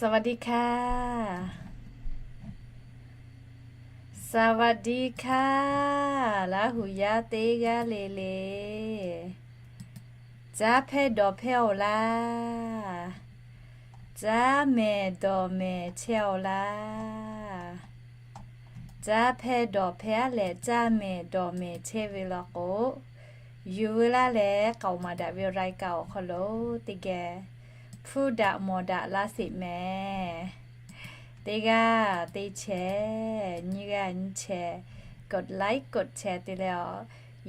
สวัสดีค่ะ สวัสดีค่ะ Laˇ huˍ yaˇ teˇ g'aˇ le le. Caˇ hpehˇ dawˬ hpehˇ-oˬ laˇ. Caˇ mehˍ dawˬ mehˍ chehˇ-oˬ laˇ. Caˇ hpehˇ dawˬ hpehˇ-aˉ lehˬ, caˇ mehˍ dawˬ mehˍ chehˇ ve law k'o, yuˬ veu laˇ leh k'aoˍ maˍ daꞈ ve รายการ awˬ hk'aw lo teˇ geh hpuˇ daꞈ mawˬ daꞈ laˇ sheˍ mehˍ. Teˇ g'aˇ teˇ chehˇ, nyiˇ g'aˇ nyiˇ chehˇ, กดไลค์ กดแชร์ te leh-aˬ,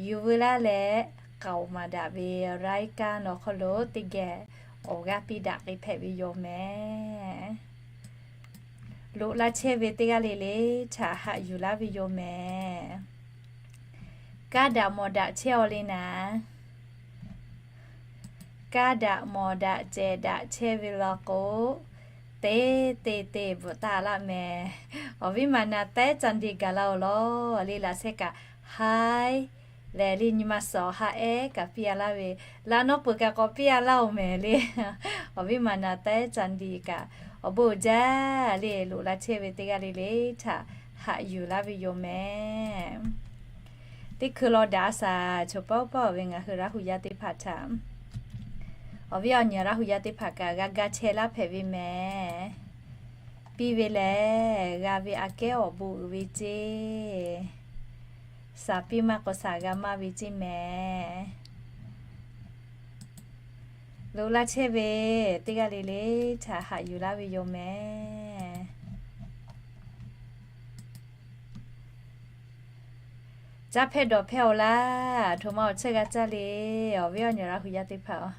yuˬ veu laˇ leh k'aoˍ maˍ daꞈ ve รายการ awˬ hk'aw lo teˇ geh awˬ g'aˇ piˇ daꞈ k'ai hpehꞈ ve yoˬ mehˍ. Loꞈ la chehˇ ve teˇ g'aˇ le le htaꞈ haꞈ yuˬ laˇ ve yoˬ mehˍ. Kaˇ daꞈ mawˬ daꞈ chehˇ-aw le naˍ. Kaˇ daꞈ mawˬ daꞈ cehˬ daꞈ chehˇ ve law k'o, teˇ te te bvuhꞈ taˍ laˇ mehˍ. Awˬ viˉ maˬ naˍ taiˉ ca nde gaˬ la-oˬ law le laꞈ sheh kaꞈ, hai lehˬ le nyi ma suhˍ ha ehˉ kaꞈ piˇ-a laˇ ve, laꞈ nawˉ peuˬ kaꞈ k'awꞈ piˇ-a laˇ-oˬ mehˍ le. Awˬ viˉ maˬ naˍ taiˉ ca nde kaꞈ, awˬ bon uiˍ jaˇ le loꞈ la chehˇ ve teˇ g'aˇ le le htaꞈ haꞈ yuˬ laˇ ve yoˬ mehˍ. Teˇ hkui law daꞈ-a shaˍ, choˬ pawˆ pawˆ ve ngaˬ hui Laˇ huˍ yaˇ teˇ hpaˍ htaꞈ, awˬ viˉ awˬ nyi Laˇ huˍ yaˇ teˇ hpaˍ kaꞈ g'a ga chehˇ laˇ hpehꞈ ve mehˍ. Piˇ ve lehˬ, g'a ve aꞈ kehˉ awˬ bon uiˍ ve ceˇ. Shaˍ piˇ maˇ k'o shaˍ g'a maˇ ve ceˇ mehˍ. Loꞈ la chehˇ ve teˇ g'aˇ le le htaꞈ haꞈ yuˬ laˇ ve yoˬ mehˍ. Caˇ hpehˇ dawˬ hpehˇ-oˬ laˇ. Aˬ htoꞈ ma awˬ cheuˇ g'a caˇ le. Awˬ viˉ awˬ nyi Laˇ huˍ yaˇ teˇ hpaˍ-oˬ,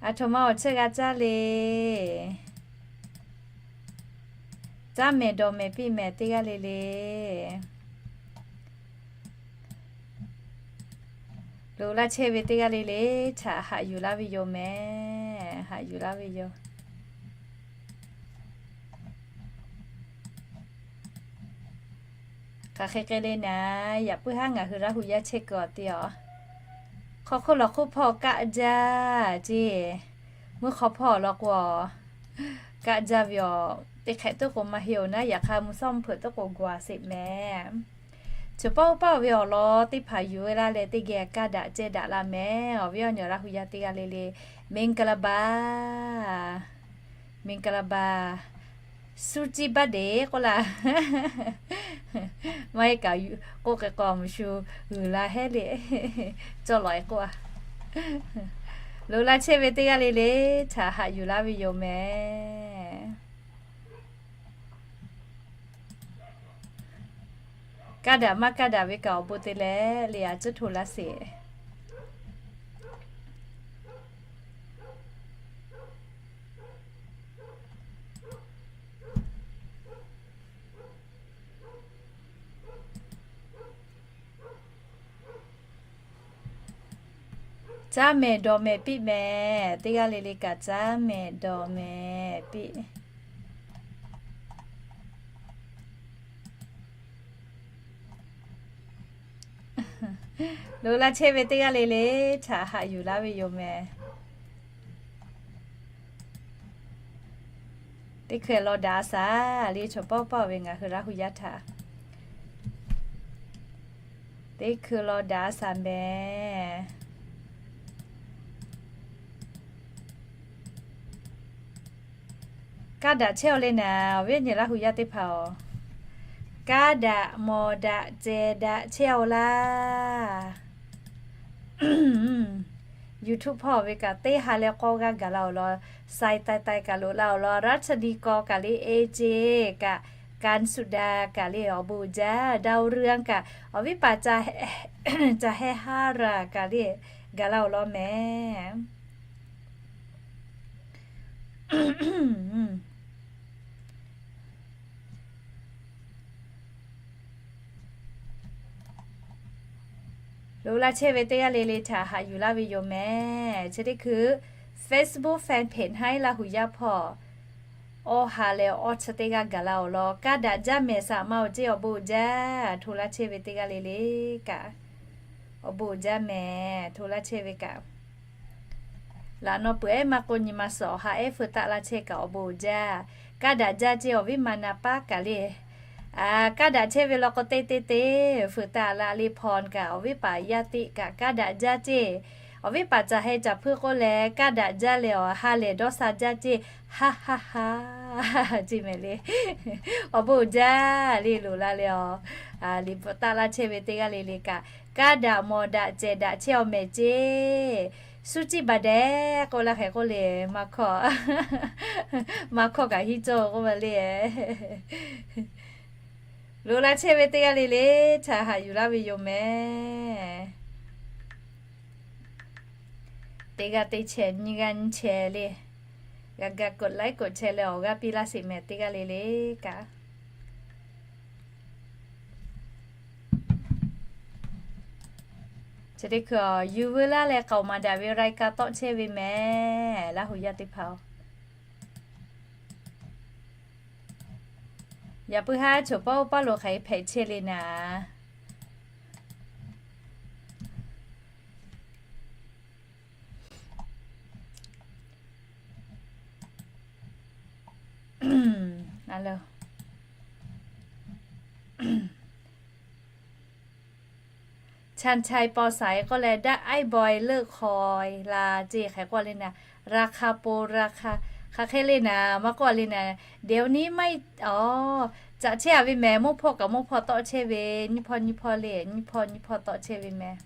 aˬ htoꞈ ma awˬ cheuˇ g'a caˇ le. Caˇ mehˍ dawˬ mehˍ piˇ mehˍ teˇ g'aˇ le le. Loꞈ la chehˇ ve teˇ g'aˇ le le htaꞈ haꞈ yuˬ laˇ ve yoˬ mehˍ. Haꞈ yuˬ laˇ ve yoˬ. Hk'aˬ hk'e k'ai le naˍ, yaꞈ puiˉ haˉ ngaˬ hui Laˇ huˍ yaˇ chehˇ kuiˬ awˬ te-aˬ, hk'aw hk'oˆ lawˬ hk'oˆ hpawˇ kaˆ jaˇ ceˇ. Mvuhˇ hk'aw hpawˇ law k'o, kaˆ jaˇ ve awˬ teˇ hk'ehꞈ tuˉ k'o maˇ heˆ-oˬ naˉ, yaꞈ hk'aˇ mvuhˇ shawˉ mvuhˇ hpeuꞈ tuˉ k'o g'uˬ-a sheˍ mehˍ. Chi pawˆ pawˆ ve awˬ lawn teˇ hpaˍ yuˬ ve laˇ leh teˇ geh kaˇ daꞈ cehˇ daꞈ la mehˍ. Awˬ viˉ awˬ nyi Laˇ huˍ yaˇ teˇ g'aˇ le le, မင်္ဂလာပါ, မင်္ဂလာပါ, ဆုကြိုက်ပါတယ် k'oˆ laˇ. Maˇ heˆ kaꞈ k'oˆ k'ai k'o, a mvuhˬ shu g'uiˬ la hehˉ le, cawˇ lawꞈ-e k'oˆ-a. Loꞈ la chehˇ ve teˇ g'aˇ le le htaꞈ haꞈ yuˬ laˇ ve yoˬ mehˍ. Kaˇ daꞈ maˇ kaˇ daꞈ ve kaꞈ awˬ bon te leh le a cuˉ hto laˇ sheˍ. Caˇ mehˍ dawˬ mehˍ piˇ mehˍ. Teˇ g'aˇ le le kaꞈ caˇ mehˍ dawˬ mehˍ piˇ. Loꞈ la chehˇ ve teˇ g'aˇ le le htaꞈ haꞈ yuˬ laˇ ve yoˬ mehˍ. Teˇ hkui law daꞈ-a shaˍ le, chaw pawˆ pawˆ ve ngaˬ hui Laˇ huˍ yaˇ htaꞈ teˇ hkui law daꞈ-a shaˍ mehˍ. Kaˇ daꞈ chehˇ-aw le naˍ, awˬ viˉ awˬ nyi Laˇ huˍ yaˇ teˇ hpaˍ-oˬ, kaˇ daꞈ mawˬ daꞈ cehˬ daꞈ chehˇ-aw laˇ. YouTube hpawˇ ve kaꞈ teˇ ha leh k'awˇ g'aˇ gaˬ la-oˬ lawn, sai tai tai kaꞈ loꞈ la-oˬ lawn, รัชนีกร kaꞈ le, เอเจ kaꞈ, การสุดา kaꞈ le, awˬ bon uiˍ jaˇ, ดาวเรือง kaꞈ, awˬ viˉ paˍ ca heh ha raˬ kaꞈ le, gaˬ la-oˬ lawn mehˍ. Loꞈ la chehˇ ve teˇ g'aˇ le le htaꞈ haꞈ yuˬ laˇ ve yoˬ mehˍ. Chi teˇ hkui Facebook fan page haiˉ Laˇ huˍ yaˇ hpawˇ awˬ ha leh awˬ chi teˇ g'aˇ gaˬ la-oˬ lawn, kaˇ daꞈ jaˇ mehˍ shaˍ ma-oˬ ceˇ, awˬ bon uiˍ jaˇ, hto laˇ chehˇ ve teˇ g'aˇ le le kaꞈ, awˬ bon uiˍ jaˇ mehˍ, hto laˇ chehˇ ve kaꞈ. Laꞈ naw peuˬ ehˉ maˇ k'oˆ nyi ma suhˍ awˬ ha ehˉ feu taˆ laˇ chehˇ kaꞈ awˬ bon uiˍ jaˇ. Kaˇ daꞈ jaˇ ceˇ awˬ viˉ ma na paˉ kaꞈ le. Kaˇ daꞈ chehˇ ve law k'o teˇ teˇ teˇ feu taˆ laˇ le hpaw kaꞈ awˬ viˉ paˍ yaˇ teˇ kaꞈ kaˇ daꞈ jaˇ ceˇ. Awˬ viˉ paˍ caˬ heh caˬ hpuiˇ k'oˆ leh kaˇ daꞈ jaˇ leh awˬ ha lehˬ dawˇ sha jaˇ ceˇ. Ha ha ha. Ceˇ mehˍ le. Awˬ bon uiˍ jaˇ le loꞈ la le awˬ. Liꞈ bvuhꞈ taˆ laˇ chehˇ ve teˇ g'aˇ le le kaꞈ kaˇ daꞈ mawˬ daꞈ cehˬ daꞈ chehˇ awˬ mehˍ ceˇ. Suˇ ciˇ baˬ dehꞈ k'oˆ laˇ hk'e k'oˆ le, maˇ hkawˇ, maˇ hkawˇ kaꞈ hiˉ cawˇ k'oˆ ve le. Loꞈ la chehˇ ve teˇ g'aˇ le le htaꞈ haꞈ yuˬ laˇ ve yoˬ mehˍ. Teˇ g'aˇ teˇ chehˇ nyiˇ g'aˇ nyiˇ chehˇ le. G'a ga กดไลค์ กดแชร์ leh awˬ g'aˇ piˇ laˇ sheˍ mehˍ teˇ g'aˇ le le kaꞈ. Chi teˇ hkui yuˬ veu laˇ leh k'aoˍ maˍ daꞈ ve รายการ tawˆ chehˇ ve mehˍ. Laˇ hu yaˇ teˇ hpaˍ-oˬ, yaꞈ puiˉ haˉ choˬ paˇ oˇ paˇ lo hk'aˬ hk'e hpehꞈ chehˇ le naˍ. Chaˇ chaˇ paw saiˍ k'oˆ leh daꞈ ไอ้บอย leuˆ hk'aw la ceˇ hk'e k'oˆ le naˍ. ราคา po ราคา hk'aˬ hk'e le naˍ maˇ k'oˆ le naˍ. เดี๋ยวนี้ไม่ aˬ, caꞈ chehˇ a ve mehˍ. Mvuhˇ hpawˇ kaꞈ mvuhˇ hpawˇ tawˆ chehˇ ve, nyiˇ hpawˇ nyiˇ hpawˇ le, nyiˇ hpawˇ nyiˇ hpawˇ tawˆ chehˇ ve mehˍ.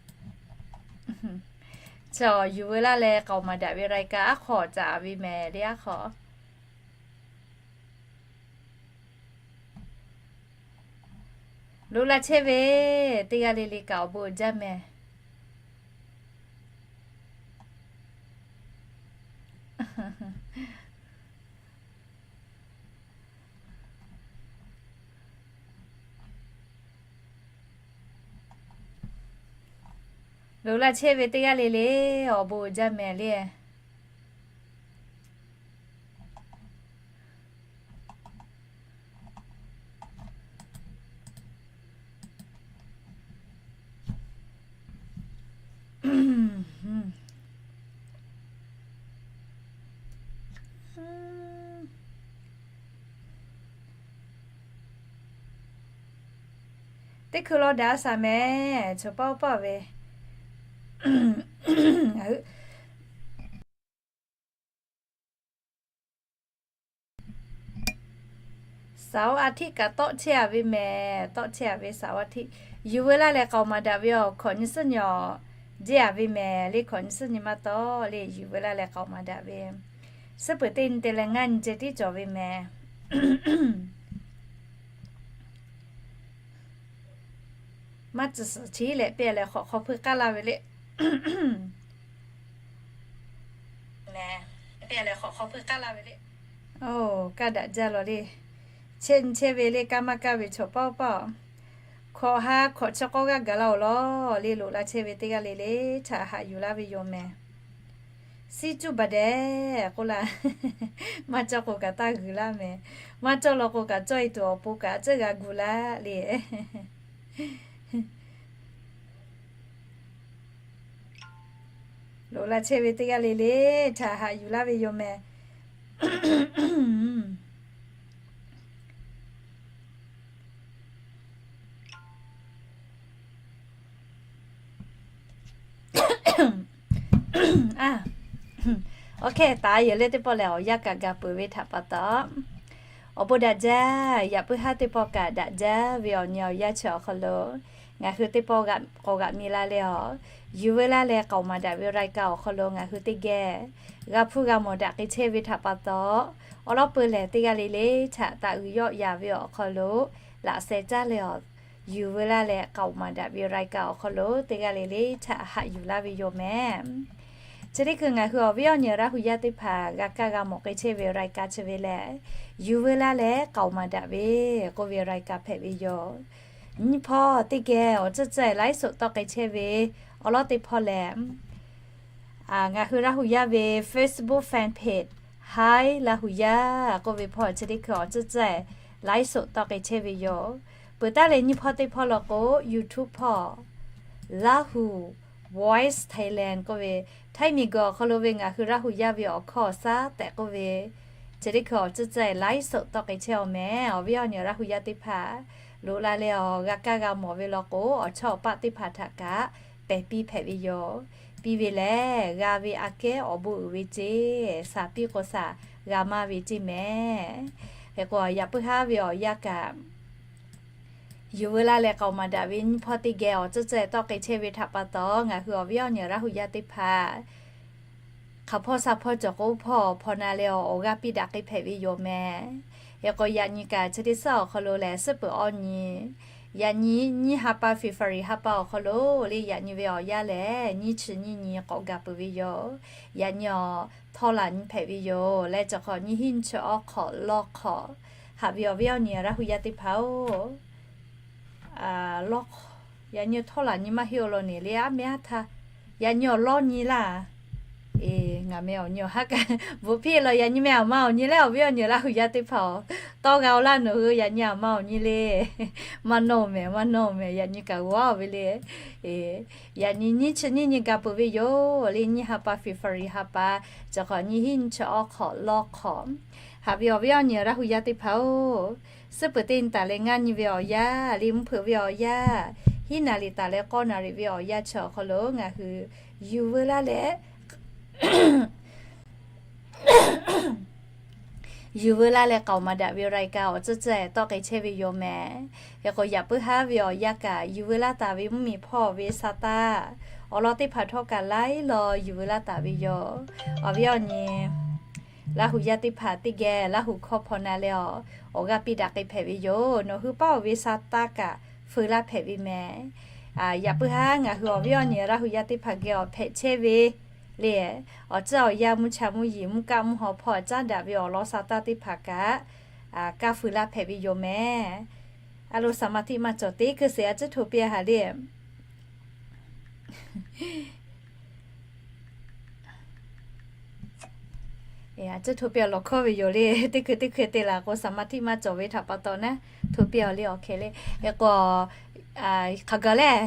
Chaw yuˬ veu laˇ leh k'aoˍ maˍ daꞈ ve รายการ aˉ hk'aw caꞈ a ve mehˍ le aˉ hk'aw. Loꞈ la chehˇ ve teˇ g'aˇ le le kaꞈ awˬ bon uiˍ jaˇ mehˍ. Loꞈ la chehˇ ve teˇ g'aˇ le le awˬ bon uiˍ jaˇ mehˍ le. Teˇ hkui law daꞈ shaˍ mehˍ. Choˬ paˇ oˇ paˇ ve เสาร์อาทิตย์ kaꞈ tawˆ chehˇ a ve mehˍ. Tawˆ chehˇ a ve เสาร์อาทิตย์ yuˬ veu laˇ leh k'aoˍ maˍ daꞈ ve awˬ hkawꞈ nyi suhˉ nyi awˬ jeˇ a ve mehˍ le. Hkawꞈ nyi suhˉ nyi maˇ tawˆ le yuˬ veu laˇ leh k'aoˍ maˍ daꞈ ve suhˉ peuˬ teˇ nyi te leh ngaˇ nyi ceh tiˉ cawˬ ve mehˍ. Maˇ tcuhˍ suhˍ chi leh pehˇ leh hk'awꞈ hk'aw hpui k'aˉ laˇ ve le. Oˇ, kaˇ daꞈ jaˇ lawˬ le. Chehˇ nyi chehˇ ve le kaˇ maˇ kaˇ ve chaw paw paw. Hkawꞈ ha hkawꞈ chi k'awˇ g'aˇ gaˬ la-oˬ lawˬ le. Loꞈ la chehˇ ve teˇ g'aˇ le le htaꞈ haꞈ yuˬ laˇ ve yoˬ mehˍ. Siˉ cuˇ baˬ dehꞈ k'oˆ laˇ. Maˇ cawˇ k'o kaꞈ taˇ g'uiˬ laˇ mehˍ. Maˇ cawˇ law k'o kaꞈ cawˇ e tuˬ awˬ pon kaꞈ a ciˉ g'a gu laˇ le. Loꞈ la chehˇ ve teˇ g'aˇ le le htaꞈ haꞈ yuˬ laˇ ve yoˬ mehˍ. Oˇ hk'e taˍ yehˬ le teˇ pawˆ lehˬ awˬ yanˇ kaꞈ gaˬ peuˬ ve htaꞈ pa taw, awˬ bon daꞈ jaˇ. Yaꞈ puiˉ haˉ teˇ pawˆ kaꞈ daꞈ jaˇ ve awˬ nyi awˬ yanˇ chi awˬ hk'aw lo ngaˬ hui teˇ pawˆ k'awꞈ g'aꞈ mi la leh awˬ, yuˬ veu laˇ leh k'aoˍ maˍ daꞈ ve รายการ awˬ hk'aw lo ngaˬ hui teˇ geh g'a hpuˇ g'a mawˬ daꞈ k'ai chehˇ ve htaꞈ pa taw, awˬ lawˉ peu lehˬ teˇ g'aˇ le le htaꞈ taꞈ g'uiˬ yawˆ yan ve awˬ hk'aw lo laꞈ sheh caˇ leh awˬ, yuˬ veu laˇ leh k'aoˍ maˍ daꞈ ve รายการ awˬ hk'aw lo teˇ g'aˇ le le htaꞈ haꞈ yuˬ laˇ ve yoˬ mehˍ. Chi teˇ hkui ngaˬ hui awˬ viˉ awˬ nyi Laˇ hu yaˇ teˇ hpaˍ g'a kaˇ g'a mawˬ k'ai chehˇ ve รายการ chi ve lehˬ, yuˬ veu laˇ leh k'aoˍ maˍ daꞈ ve k'oˆ ve รายการ hpehꞈ ve yoˬ. Nyiˇ hpawˇ teˇ geh awˬ tcuhˇ tcuhˇ ไลฟ์สด tawˆ k'ai chehˇ ve awˬ lawˉ teˇ hpawˇ lehˬ, ngaˬ hui Laˇ hu yaˇ ve Facebook fan page Hi Laˇ hu yaˇ k'oˆ ve hpawˇ chi teˇ hkui awˬ tcuhˇ tcuhˇ ไลฟ์สด tawˆ k'ai chehˇ ve yoˬ. Peuˬ taˉ leh nyiˇ hpawˇ teˇ hpawˇ law k'o YouTube hpawˇ Laˇ hu Voice Thailand k'oˆ ve, Htaiˇ miˬguiˬ awˬ hk'aw lo ve ngaˬ hui Laˇ hu yaˇ ve awˬ hkawˇ awˬ shaˉ tehꞈ k'oˆ ve, chi teˇ hkui awˬ tcuhˇ tcuhˇ live show tawˆ k'ai chehˇ-aw meh. Awˬ viˉ awˬ nyi Laˇ hu yaˇ teˇ hpaˍ, loꞈ la leh awˬ g'a kaˇ g'a mawˬ ve law k'o, awˬ chawˇ awˬ paˆ teˇ hpaˍ htaꞈ kaꞈ pehˬ piˇ hpehꞈ ve yoˬ. Piˇ ve lehˬ, g'a ve aꞈ kehˉ awˬ bon uiˍ ve ceˇ, shaˍ piˇ k'o shaˍ g'a maˇ ve ceˇ meh. Hk'e k'o, yaꞈ puiˉ haˉ ve awˬ yanˇ kaꞈ, yuˬ veu laˇ leh k'aoˍ maˍ daꞈ ve nyiˇ hpawˇ teˇ geh awˬ tcuhˇ tcuhˇ tawˆ k'ai chehˇ ve htaꞈ pa taw, ngaˬ hui awˬ viˉ awˬ nyi Laˇ hu yaˇ teˇ hpaˍ hk'aˬ hpawˇ sha hpawˇ cawˬ k'o hpawˇ hpaw na leh awˬ g'aˇ piˇ daꞈ k'ai hpehꞈ ve yoˬ meh. Hk'e k'o, yaꞈ nyi kaꞈ chi teˇ suhˉ awˬ hk'aw lo lehˬ, suhˉ peuˬ awˬ nyi, yaꞈ nyi nyiˇ ha pa February ha pa awˬ hk'aw lo le, yaꞈ nyi ve awˬ yanˇ lehˬ, nyiˇ chi nyiˇ nyi k'awꞈ gaˬ peuˬ ve yoˬ. Yaꞈ nyi awˬ htawˇ laˬ nyi hpehꞈ ve yoˬ. Leh cawˬ hk'awꞈ nyiˇ hinˉ nyiˇ chi awˇ hk'awꞈ lawˇ hk'awꞈ, haꞈ ve awˬ viˉ awˬ nyi Laˇ hu yaˇ teˇ hpaˍ-oˬ, yaꞈ nyi htawˇ laˬ nyi maˇ heˆ awˬ lawn neˬ le, aˉ meh aˉ htaˇ, yaꞈ nyi awˬ lawˇ nyi laˇ. Eˬ, ngaˬ meh awˬ nyi awˬ haˉ kaꞈ bvuhꞈ piˇ law. Yaꞈ nyi meh aˬ ma awˬ nyi leh awˬ viˉ awˬ nyi Laˇ hu yaˇ teˇ hpaˍ-oˬ, tawˇ g'a-oˬ laˇ nawˬ hui. Yaꞈ nyi aˬ ma awˬ nyi le. Maˇ nawˇ meh, maˇ nawˇ meh, yaꞈ nyi kaꞈ g'a-oˬ ve le. Yaꞈ nyi nyiˇ chi nyiˇ nyi gaˬ peuˬ ve yoˬ le. Nyiˇ ha pa February ha pa, cawˬ hk'awꞈ nyiˇ hinˉ nyiˇ chi awˇ hk'awꞈ lawˇ hk'awꞈ, haꞈ ve awˬ viˉ awˬ nyi Laˇ hu yaˇ teˇ hpaˍ-oˬ, suhˉ peuˬ teˇ nyi taˍ leh ngaˇ nyi ve awˬ yanˇ le, mvuhˇ hpeuꞈ ve awˬ yanˇ, hiˉ naˍ liꞈ taˍ leh k'awˇ naˍ riˍ ve awˬ yanˇ chi awˬ hk'aw lo ngaˬ hui yuˬ veu laˇ leh yuˬ veu laˇ leh k'aoˍ maˍ daꞈ ve รายการ awˬ tcuhˇ tcuhˇ tawˆ k'ai chehˇ ve yoˬ meh. Hk'e k'o, yaꞈ puiˉ haˉ ve awˬ yanˇ kaꞈ yuˬ veu laˇ taˍ ve mvuhˇmiˬ hpawˇ ve sa taˇ awˬ lawn teˇ hpaˍ htawˇ kaꞈ laiˉ law yuˬ veu laˇ taˍ ve yoˬ. Awˬ viˉ awˬ nyi Laˇ hu yaˇ teˇ hpaˍ teˇ geh Laˇ hu hkawˇ hpaw na leh awˬ, awˬ g'aˇ piˇ daꞈ k'ai hpehꞈ ve yoˬ. Nawˬ hui paˇ-oˬ ve sa taˇ kaꞈ feu laˇ hpehꞈ ve meh. Yaꞈ puiˉ haˉ ngaˬ hui awˬ viˉ awˬ nyi Laˇ hu yaˇ teˇ hpaˍ geh awˬ hpehꞈ chehˇ ve le, awˬ tcuhˇ awˬ yanˇ mvuhˇ cha mvuhˇ yeˬ mvuhˇ kaˆ mvuhˇ haw hpawˇ caˉ daꞈ ve awˬ lawn sa taˇ teˇ hpaˍ kaꞈ kaˇ feu laˇ hpehꞈ ve yoˬ meh. A lo สมาธิ maˇ cawˬ teˇ hkui sheˍ a ciˉ hto piˇ haˍ le. A ciˉ hto piˇ lawˬ hkawˇ ve yoˬ le. Teˇ hkui teˇ hkui te laˬ k'o สมาธิ maˇ cawˬ ve htaꞈ pa taw naˉ hto piˇ-oˬ le. Awˬ hk'e le. Hk'e k'o, hk'aˬ gaˬ leh,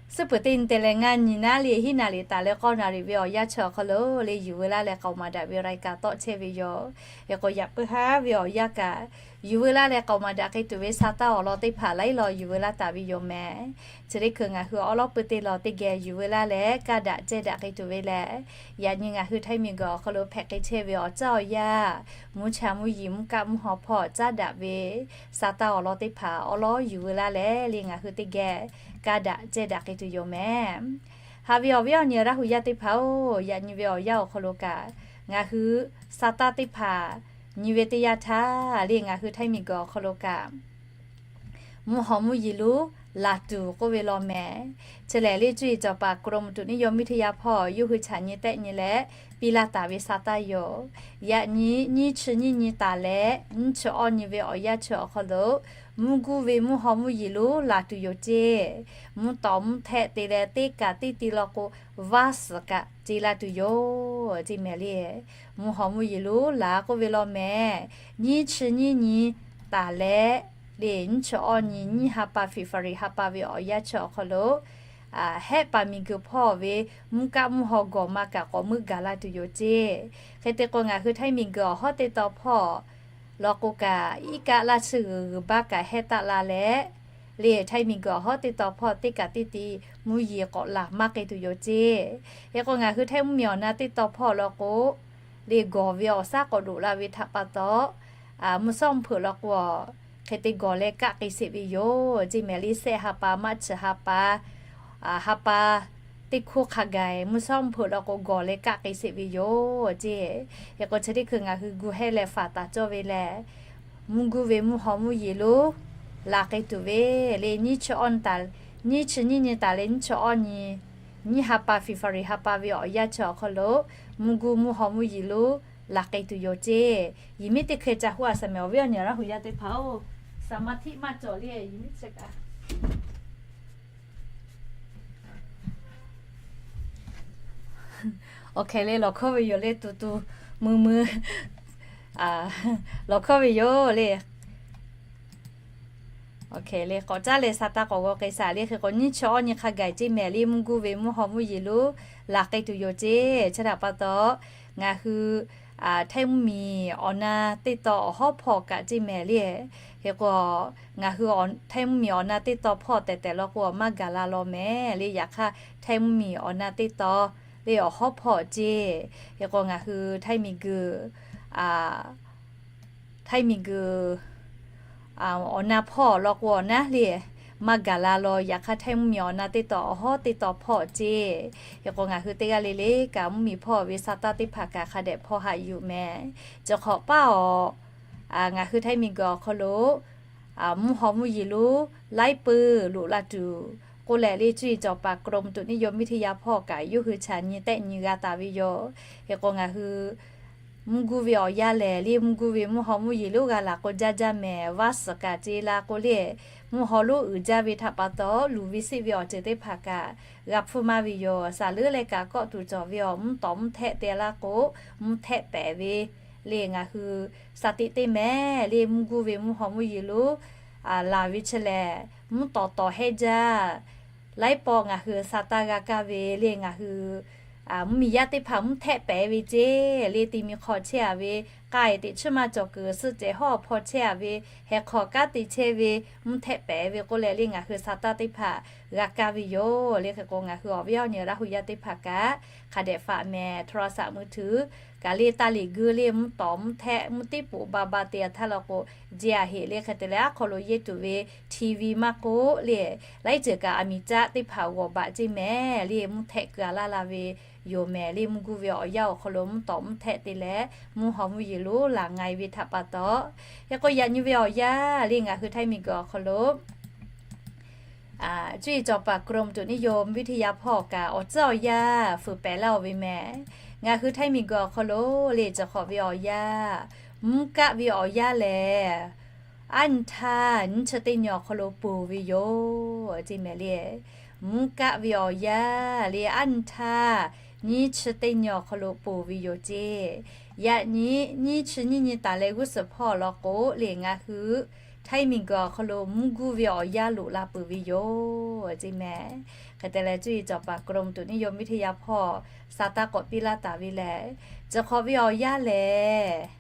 suhˉ peuˬ teˇ nyi te leh ngaˇ nyi naˉ le, hiˉ naˍ liꞈ taˍ leh k'awˇ naˍ riˍ ve awˬ yanˇ chi awˬ hk'aw lo le, yuˬ veu laˇ leh k'aoˍ maˍ daꞈ ve รายการ tawˆ chehˇ ve yoˬ. Hk'e k'o, yaꞈ puiˉ haˉ ve awˬ yanˇ kaꞈ yuˬ veu laˇ leh k'aoˍ maˍ daꞈ k'ai tuˬ ve sa taˇ awˬ lawn teˇ hpaˍ laiˉ law yuˬ veu laˇ taˍ ve yoˬ meh. Chi teˇ hkui ngaˬ hui awˉ lawˉ pui teˇ law teˇ geh yuˬ veu laˇ leh kaˇ daꞈ cehˇ daꞈ k'ai tuˬ ve lehˬ, yaꞈ nyi ngaˬ hui Htaiˇ miˬguiˬ awˬ hk'aw lo hpehꞈ k'ai chehˇ ve awˬ tcuhˇ awˬ yanˇ, mvuhˇ cha mvuhˇ yeˬ mvuhˇ kaˆ mvuhˇ haw hpawˇ caˉ daꞈ ve sa taˇ awˬ lawn teˇ hpaˍ awˉ lawˉ yuˬ veu laˇ leh le, ngaˬ hui teˇ geh kaˇ daꞈ cehˇ daꞈ k'ai tuˬ yoˬ meh. Haꞈ ve awˬ viˉ awˬ nyi Laˇ hu yaˇ teˇ hpaˍ-oˬ, yaꞈ nyi ve awˬ yanˇ awˬ hk'aw lo kaꞈ ngaˬ hui sa taˇ teˇ hpaˍ nyi ve teˇ yanˇ htaˇ le, ngaˬ hui Htaiˇ miˬguiˬ awˬ hk'aw lo kaꞈ mvuhˇ haw mvuhˇ yeˬ lonˉ laˬ tuˬ k'oˆ ve law meh. Chi lehˬ le, cuˇ yiˍ cawˬ paˍ กรมอุตุนิยมวิทยา hpawˇ yawˇ hui chaꞈ nyi tehˆ nyi leh piˇ laˇ taˍ ve sa taˇ yoˬ. Yaꞈ nyi nyiˇ chi nyiˇ nyi taˍ leh nyiˇ chi awˇ nyi ve awˬ yanˇ chi awˬ hk'aw lo mvuhˇ guˇ ve mvuhˇ haw mvuhˇ yeˬ lonˉ laˬ tuˬ yoˬ ceˇ. Mvuhˇ tawˍ mvuhˇ htehˆ te leh teˇ kaꞈ teˇ ti law k'o, vaˇ suhˍ kaꞈ ce la tuˬ yoˬ ceˇ meh le. Mvuhˇ haw mvuhˇ yeˬ lonˉ laˬ k'oˆ ve law meh. Nyiˇ chi nyiˇ nyi taˍ leh le, nyiˇ chi awˇ nyi nyiˇ ha pa February ha pa ve awˬ yanˇ chi awˬ hk'aw lo, hehˆ paˍ miˬguiˬ hpawˇ ve mvuhˇ kaˆ mvuhˇ haw gawˬ ma kaꞈ k'awꞈ meuˆ gaˬ la tuˬ yoˬ ceˇ. Hk'e te k'o, ngaˬ hui Htaiˇ miˬguiˬ awˬ hawˉ teˇ taw hpawˇ law k'o kaꞈ, iˉ kaˆ laˇ chi g'uiˬ g'uiˬ baˆ kaꞈ hehˆ taˆ la leh le, Htaiˇ miˬguiˬ awˬ hawˉ teˇ taw hpawˇ teˇ kaꞈ teˇ ti mvuhˇ yeˬ k'awꞈ laˬ maˇ k'ai tuˬ yoˬ ceˇ. Hk'e k'o, ngaˬ hui Htaiˇ mvuhˇmiˬ awˬ na teˇ taw hpawˇ law k'o le, gawˬ ve awˬ shaˉ k'awꞈ doꞈ la ve htaꞈ pa taw, mvuhˇ shawˉ mvuhˇ hpeuꞈ law k'o, hk'e te gawˬ leh kaˆ k'ai sheˍ ve yoˬ ceˇ meh le. Sehˆ ha pa, March ha pa, ha pa teˇ hkoˇ hk'a gaˬ mvuhˇ shawˉ mvuhˇ hpeuꞈ law k'o gawˬ leh kaˆ k'ai sheˍ ve yoˬ ceˇ. Hk'e k'o, chi teˇ hkui ngaˬ hui gu hehˇ leh faˍ taˍ cawˇ ve lehˬ, mvuhˇ guˇ ve mvuhˇ haw mvuhˇ yeˬ lonˉ laˬ k'ai tuˬ ve le. Nyiˇ chi awˇ nyi taˍ, nyiˇ chi nyiˇ nyi taˍ leh nyiˇ chi awˇ nyi nyiˇ ha pa February ha pa ve awˬ yanˇ chi awˬ hk'aw lo mvuhˇ guˇ mvuhˇ haw mvuhˇ yeˬ lonˉ laˬ k'ai tuˬ yoˬ ceˇ. Yehˬ miˉ teˇ hkeh ca huˉ a shaˍ meh awˬ viˉ awˬ nyi Laˇ hu yaˇ teˇ hpaˍ-oˬ, สมาธิ maˇ cawˬ le, yehˬ miˉ chi kaꞈ. Awˬ hk'e le, lawˬ hkawˇ ve yoˬ le, tu tu mui mui lawˬ hkawˇ ve yoˬ le. Le k'awꞈ caˉ leh sa taˇ k'awꞈ g'aw k'ai shaˍ le. Hk'e k'o nyiˇ chi awˇ nyi hk'a gaˬ ceˇ mehˍ le, mvuhˇ guˇ ve mvuhˇ haw mvuhˇ yeˬ lonˉ laˬ k'ai tuˬ yoˬ ceˇ. Chi htaꞈ pa taw, ngaˬ hui ไทย mvuhˇ miˬ awˬ na teˇ taw awˬ hawˉ hpawˇ kaꞈ ceˇ mehˍ le. Hk'e k'o, ngaˬ hui ไทย mvuhˇ miˬ awˬ na teˇ taw hpawˇ tehˬ tehˬ law k'o, maˇ gaˬ la law mehˍ le. Yaꞈ hk'aˇ ไทย mvuhˇ miˬ awˬ na teˇ taw le awˬ hawˉ hpawˇ ceˇ. Hk'e k'o, ngaˬ hui ไทย miˬguiˬ ไทย miˬguiˬ awˬ na hpawˇ law k'o awˬ naˉ le maˇ gaˬ la law. Yaꞈ hk'aˇ ไทย mvuhˇ miˬ awˬ na teˇ taw awˬ hawˉ teˇ taw hpawˇ ceˇ. Hk'e k'o, ngaˬ hui teˇ g'aˇ le le kaꞈ mvuhˇ miˬ hpawˇ ve sa taˇ teˇ hpaˍ kaꞈ hk'a dehꞈ hpawˇ haꞈ yuˬ mehˍ. Chi hk'awꞈ paˇ awˬ, ngaˬ hui ไทย miˬguiˬ awˬ hk'aw lo mvuhˇ haw mvuhˇ yeˬ lonˉ laiˉ peuˬ loꞈ la tuˬ k'oˆ leh le, cuˇ yiˍ cawˬ paˍ กรมอุตุนิยมวิทยา hpawˇ kaꞈ yawˇ hui chaꞈ nyi tehˆ nyi g'a taˍ ve yoˬ. Hk'e k'o, ngaˬ hui mvuhˇ guˇ ve awˬ yanˇ lehˬ le, mvuhˇ guˇ ve mvuhˇ haw mvuhˇ yeˬ lonˉ g'a laˬ k'o, jaˇ jaˇ mehˍ, vaˇ suhˍ kaꞈ ce la k'o le, mvuhˇ haw lonˉ uiˍ jaˇ ve htaꞈ pa taw, luˬ ve siˆ ve awˬ ceuˬ teˇ hpaˍ kaꞈ g'a hpfuhˇ maˇ ve yoˬ. Saˍ leuˉ leh kaꞈ kawˆ tuˬ cawˬ ve awˬ mvuhˇ tawˍ mvuhˇ htehˆ te laˇ k'o, mvuhˇ htehˆ pehˍ ve le. Ngaˬ hui sa teꞈ teˇ mehˍ le, mvuhˇ guˇ ve mvuhˇ haw mvuhˇ yeˬ lonˉ laˬ ve chi lehˬ, mvuhˇ tawˍ tawˍ hehnˇ jaˇ. Laiˉ pawˆ ngaˬ hui sa taˇ g'a kaˇ ve le, ngaˬ hui mvuhˇ miˬ yaˇ teˇ hpaˍ mvuhˇ htehˆ pehˍ ve ceˇ le. Te mi hk'aw chehˇ a ve, k'ai teꞈ chiˉ maˇ cawˬ kuiˬ suhˆ cehˬ hawˉ awˬ hpawˇ chehˇ a ve, heh hk'aw kanˉ te chehˇ ve, mvuhˇ htehˆ pehˍ ve k'oˆ leh le, ngaˬ hui sa taˇ teˇ hpaˍ g'a kaˇ ve yoˬ le. Hk'e k'o, ngaˬ hui awˬ viˉ awˬ nyi Laˇ hu yaˇ teˇ hpaˍ kaꞈ hk'a dehꞈ faꞈ mehˍ, โทรศัพท์มือถือ kaꞈ le taˇ liꞈ geu le, mvuhˇ tawˍ mvuhˇ htehˆ mvuhˇ tiˉ poꞈ ba ba te a htaˇ law k'o, jehˬ a heꞈ le. Hk'e te leh aˉ hk'aw lo yeˇ tuˬ ve TV maˇ k'oˆ le, laiˉ ceuˬ kaꞈ aˬ miˍ caˆ teˇ hpaˍ g'awˬ baꞈ ceˇ mehˍ le, mvuhˇ htehˆ keu a laˇ la ve yoˬ mehˍ le. Mvuhˇ guˇ ve awˬ yanˇ awˬ hk'aw lo mvuhˇ tawˍ mvuhˇ htehˆ te leh mvuhˇ haw mvuhˇ yeˬ lonˉ laˬ nga e ve htaꞈ pa taw, hk'e k'o yaꞈ nyi ve awˬ yanˇ le, ngaˬ hui ไทย miˬguiˬ awˬ hk'aw lo cuˇ yiˍ cawˬ paˍ กรมอุตุนิยมวิทยา hpawˇ kaꞈ awˬ tcuhˉ awˬ yanˇ fuiˍ pehˍ laˇ oˬ ve mehˍ. Ngaˬ hui ไทย miˬguiˬ awˬ hk'aw lo le, cawˬ hk'awꞈ ve awˬ yanˇ, mvuhˇ kaˆ ve awˬ yanˇ lehˬ, aˉ nyi htaˇ nyiˇ chi teˇ nyi awˬ hk'aw lo ponˬ ve yoˬ ceˇ mehˍ le. Mvuhˇ kaˆ ve awˬ yanˇ le, aˉ nyi htaˇ nyiˇ chi teˇ nyi awˬ hk'aw lo ponˬ ve yoˬ ceˇ. Yaꞈ nyi nyiˇ chi nyiˇ nyi taˍ leh g'uˇ suhˍ hpawˇ law k'o le, ngaˬ hui ไทย miˬguiˬ awˬ hk'aw lo mvuhˇ guˇ ve awˬ yanˇ loꞈ la peuˬ ve yoˬ ceˇ mehˍ. Hk'e te leh cuˇ yiˍ cawˬ paˍ กรมอุตุนิยมวิทยา hpawˇ sa taˇ k'awꞈ piˇ laˇ taˍ ve lehˬ, cawˬ hk'awꞈ ve awˬ yanˇ lehˬ,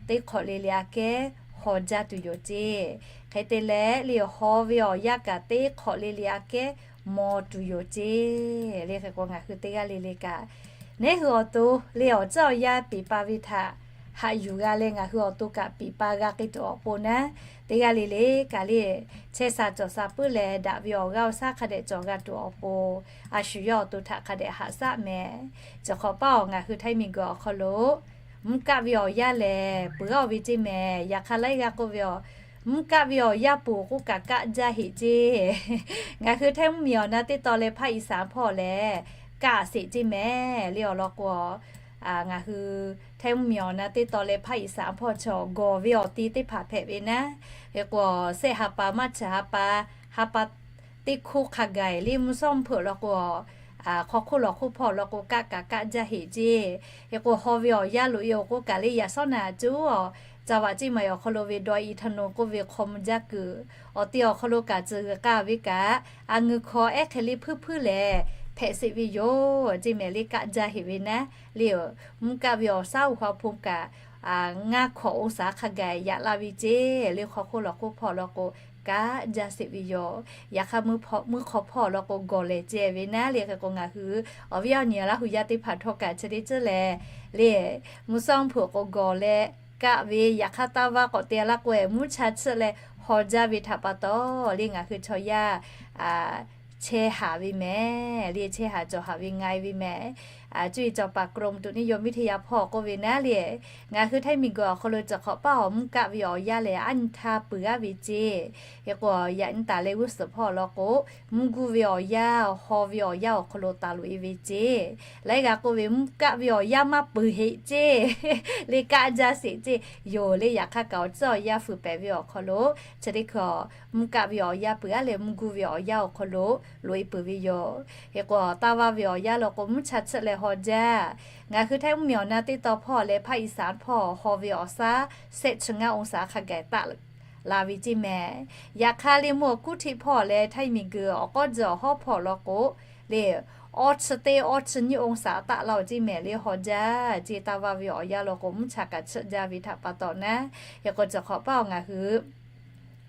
teˇ hk'awꞈ le le aꞈ kehˉ haw jaˇ tuˬ yoˬ ceˇ. Hk'e te leh le, haw ve awˬ yanˇ kaꞈ teˇ hk'awꞈ le le aꞈ kehˉ maw tuˬ yoˬ ceˇ le. Hk'e k'o ngaˬ hui teˇ g'aˇ le le kaꞈ, neˉ hui awˬ to le awˬ tcuhˉ awˬ yanˇ piˍ pa ve htaꞈ haꞈ yuˬ g'a leh, ngaˬ hui awˬ to kaꞈ piˍ pa g'a k'ai tuˬ awˬ pon naˉ, teˇ g'aˇ le le kaꞈ le, chehˇ sha cawˬ sha puiˉ leh daꞈ ve awˬ g'aˇ awˬ shaˉ hk'a dehꞈ cawˬ g'a tuˬ awˬ pon, a shu yawˇ awˬ to htaꞈ hk'a dehꞈ haꞈ shaˆ mehˍ. Cawˬ hk'awꞈ paˇ awˬ ngaˬ hui ไทย miˬguiˬ awˬ hk'aw lo mvuhˇ kaˆ ve awˬ yanˇ lehˬ peuˬ g'aˇ oˬ ve ceˇ mehˍ. Yaꞈ hk'aˇ laiˉ g'aˇ k'oˆ ve aˬ, mvuhˇ kaˆ ve awˬ yanˇ ponˬ k'oˆ kaꞈ kaˆ jaˇ heꞈ ceˇ. Ngaˬ hui ไทย mvuhˇ miˬ awˬ na teˇ taw leh ภาคอีสาน hpawˇ lehˬ kaˆ sheˍ ceˇ mehˍ le. Awˬ lawn k'o, ngaˬ hui ไทย mvuhˇ miˬ awˬ na teˇ taw leh ภาคอีสาน hpawˇ chaw gawˬ ve awˬ ti teˇ hpaˍ hpehꞈ ve naˉ. Hk'e k'o, sehˆ ha pa maˇ chi ha pa, ha pa teˇ hkoˇ hk'a gaˬ le mvuhˇ shawˉ mvuhˇ hpeuꞈ law k'o, hk'aw hk'oˆ lawˬ hk'oˆ hpawˇ law k'o kaˆ kaꞈ kaˆ jaˇ heꞈ ceˇ. Hk'e k'o, haw ve awˬ yanˇ loꞈ e awˬ k'oˆ kaꞈ le yaꞈ shawˉ naꞈ cuˉ awˬ, caˇ vaꞈ ceˇ maˍ awˬ hk'aw lo ve ดอยอินทนนท์ k'oˆ ve hk'aw mvuh jaˇ kuiˬ, awˬ ti awˬ hk'aw lo kaꞈ tcuh g'uiˬ k'a ve kaꞈ, a ngeu hk'aw ehˉ hk'e le hpuiˇ hpuiˇ lehˬ hpehꞈ sheˍ ve yoˬ ceˇ mehˍ le. Kaˆ jaˇ heꞈ ve naˉ le, mvuhˇ kaˆ ve awˬ shaˉ uˬ hk'aw hpon kaꞈ ngaˇ hkawꞈ องศา hk'a gaˬ yaꞈ la ve ceˇ le. Hk'aw hk'oˆ lawˬ hk'oˆ hpawˇ law k'o kaˆ jaˇ sheˍ ve yoˬ. Yaꞈ hk'aˇ mvuhˇ hk'aw hpawˇ law k'o gawˬ lehˬ ceh ve naˉ le. Hk'e k'o ngaˬ hui awˬ viˉ awˬ nyi Laˇ hu yaˇ teˇ hpaˍ htawˇ kaꞈ chi teˇ ceuˬ lehˬ le, mvuhˇ shawˉ mvuhˇ hpeuꞈ k'o gawˬ leh kaˆ ve, yaꞈ hk'aˇ taˇ vaˇ k'awꞈ te laˇ k'o, mvuhˇ cha chiˆ leh haw jaˇ ve htaꞈ pa taw le, ngaˬ hui chaw yaˇ chehˇ haˍ ve mehˍ le, chehˇ haˍ cawˬ haˍ ve nga e ve mehˍ. Cuˇ yiˍ cawˬ paˍ กรมอุตุนิยมวิทยา hpawˇ k'oˆ ve naˉ le, ngaˬ hui ไทย miˬguiˬ awˬ hk'aw lo cawˬ hk'awꞈ paˇ awˬ mvuhˇ kaˆ ve awˬ yanˇ lehˬ aˉ nyi htaˇ peuˬ g'aˇ ve ceˇ. Hk'e k'o, yaꞈ nyi taˍ leh g'uˇ suhˍ hpawˇ law k'o, mvuhˇ guˇ ve awˬ yanˇ, haw ve awˬ yanˇ awˬ hk'aw lo taˍ loꞈ e ve ceˇ. Laiˉ g'aˇ k'oˆ ve, mvuhˇ kaˆ ve awˬ yanˇ maˇ peuˬ heꞈ ceˇ le, kaˆ jaˇ sheˍ ceˇ yoˬ le. Yaꞈ hk'aˇ kaꞈ awˬ tcuhˉ awˬ yanˇ fuiˍ pehˍ ve awˬ hk'aw lo chi teˇ hkui mvuhˇ kaˆ ve awˬ yanˇ peuˬ g'aˇ leh mvuhˇ guˇ ve awˬ yanˇ awˬ hk'aw lo loꞈ e peuˬ ve yoˬ. Hk'e k'o, taˇ vaˇ ve awˬ yanˇ law k'o mvuhˇ cha chiˆ leh haw jaˇ. Ngaˬ hui ไทย mvuhˇ miˬ awˬ na teˇ taw hpawˇ leh ภาคอีสาน hpawˇ haw ve awˬ shaˉ shehˆ chi ngaˇ องศา hk'a gaˬ taˆ la ve ceˇ mehˍ. Yaꞈ hk'aˇ le mvuhˇ awˬ kuˉ htiˆ hpawˇ leh htaiˇ miˬguiˬ awˬ k'awˇ tzuhˬ awˬ hawˉ hpawˇ law k'o, le awˇ chi teˇ awˇ chi nyiˇ องศา taˆ laˇ-oˬ ceˇ mehˍ le haw jaˇ ceˇ. Taˇ vaˇ ve awˬ yanˇ law k'o mvuhˇ cha kaꞈ chiˆ jaˇ ve htaꞈ pa taw naˉ, hk'e k'o chi hk'awꞈ paˇ awˬ ngaˬ hui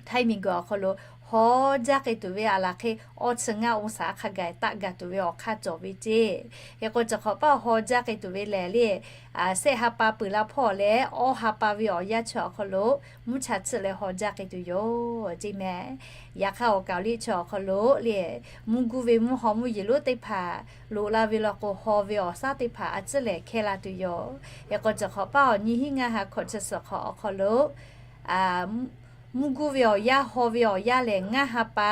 htaiˇ miˬguiˬ awˬ hk'aw lo haw jaˇ k'ai tuˬ ve aˬ laˬ hk'e awˇ chi ngaˇ องศา hk'a gaˬ taˆ gaˬ tuˬ ve awˬ hk'aˇ cawˬ ve ceˇ. Hk'e k'o chi hk'awꞈ paˇ haw jaˇ k'ai tuˬ ve lehˬ le, sehˆ ha pa peuˬ la hpawˇ leh awˇ ha pa ve awˬ yanˇ chi awˬ hk'aw lo mvuhˇ cha chiˆ leh haw jaˇ k'ai tuˬ yoˬ ceˇ mehˍ. Yaꞈ hk'aˇ awˬ kaˍ liˇ chi awˬ hk'aw lo le mvuhˇ guˇ ve mvuhˇ haw mvuhˇ yeˬ lonˉ teˇ hpaˍ loꞈ la ve law k'o, haw ve awˬ shaˉ teˇ hpaˍ a ciˉ lehˬ hkehˇ la tuˬ yoˬ. Hk'e k'o chi hk'awꞈ paˇ awˬ nyiˇ hinˉ ngaˇ ha hkawꞈ chi suhˍ hk'awꞈ awˬ hk'aw lo mvuhˇ guˇ ve awˬ yanˇ haw ve awˬ yanˇ lehˬ ngaˇ ha pa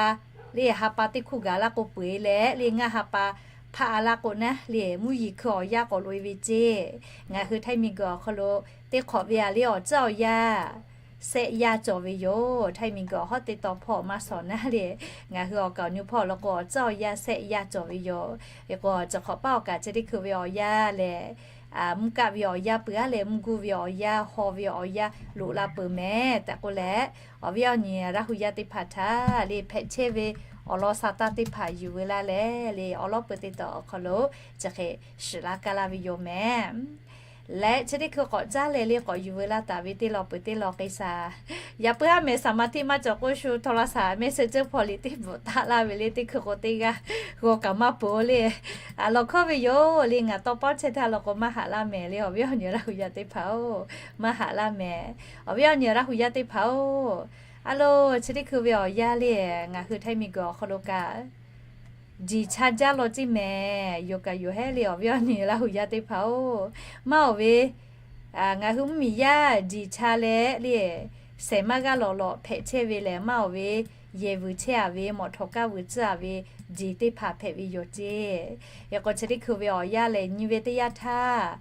le ha pa teˇ hkuˇ gaˬ laˇ k'o peuˬ-e leh le ngaˇ ha pa hpaˆ a laˇ k'o naˉ le mvuhˇ yeˬ hkui awˬ yanˇ k'awꞈ loꞈ-e ve ceˇ. Ngaˬ hui htaiˇ miˬguiˬ awˬ hk'aw lo teˇ hk'awꞈ ve a le awˬ ciˉ awˬ yanˇ sehˆ yaˇ cawˬ ve yoˬ. Htaiˇ miˬguiˬ awˬ hawˉ teˇ tawn hpawˇ maˇ shawˍ naˉ le, ngaˬ hui awˬ kaˍ awˬ nu hpawˇ law k'o awˬ ciˉ awˬ yanˇ sehˆ yaˇ cawˬ ve yoˬ. Hk'e k'o chi hk'awꞈ paˇ awˬ kaˍ chi teˇ hkui ve awˬ yanˇ lehˬ, mvuhˇ kaˆ ve awˬ yanˇ peuˬ aˉ leh mvuhˇ guˇ ve awˬ yanˇ haw ve awˬ yanˇ loꞈ la peuˬ mehˍ tehꞈ k'oˆ leh, awˬ viˉ awˬ nyi Laˇ hu yaˇ teˇ hpaˍ htaꞈ le hpehꞈ chehˇ ve awˬ lawn sa taˇ teˇ hpaˍ yuˬ veu laˇ leh le awˬ lawˉ peuˬ teˇ tawn awˬ hk'aw lo chi hk'e shiˍ laˇ kaˇ laˇ ve yoˬ mehˍ. Leh chi teˇ hkui k'awꞈ caˉ leh le k'awꞈ yuˬ veu laˇ taˍ ve teˇ lawn peuˬ teˇ lawn k'ai shaˍ. Yaꞈ puiˉ haˉ mehˍ สมาธิ maˇ cawˬ k'o shu โทรศัพท์ messenger พอ liꞈ teˇ bvuhꞈ taˆ laˇ ve le teˇ hkui k'o teˇ g'aˇ g'aw kaꞈ maˇ peuˬ le. Lawˬ hkawˇ ve yoˬ le ngaˬ tawˇ pawˉ chehˇ htaˇ law k'o maˇ haꞈ laˇ mehˍ le awˬ viˉ awˬ nyi Laˇ hu yaˇ teˇ hpaˍ-oˬ, maˇ haꞈ laˇ mehˍ. Awˬ viˉ awˬ nyi Laˇ hu yaˇ teˇ hpaˍ-oˬ, a lo chi teˇ hkui ve awˬ yanˇ le ngaˬ hui htaiˇ miˬguiˬ awˬ hk'aw lo kaꞈ jiˬ cha jaˇ law ceˇ mehˍ. Yoˬ kaꞈ yoˬ hehˉ le awˬ viˉ awˬ nyi Laˇ hu yaˇ teˇ hpaˍ-oˬ, maˇ awˬ ve ngaˬ hui mvuhˇ miˬ yaˇ jiˬ cha leh le shehˍ maˇ g'aˇ lawꞈ lawꞈ hpehꞈ chehˇ ve lehˬ maˇ awˬ ve yehˬ vuiˬ chehˇ-a ve mawꞈ htawꞈ kaˇ vuiˬ tcuhˉ-a ve jiˬ teˇ hpaˍ hpehꞈ ve yoˬ ceˇ. Hk'e k'o chi teˇ hkui ve awˬ yanˇ lehˬ nyi ve teˇ yanˇ htaˇ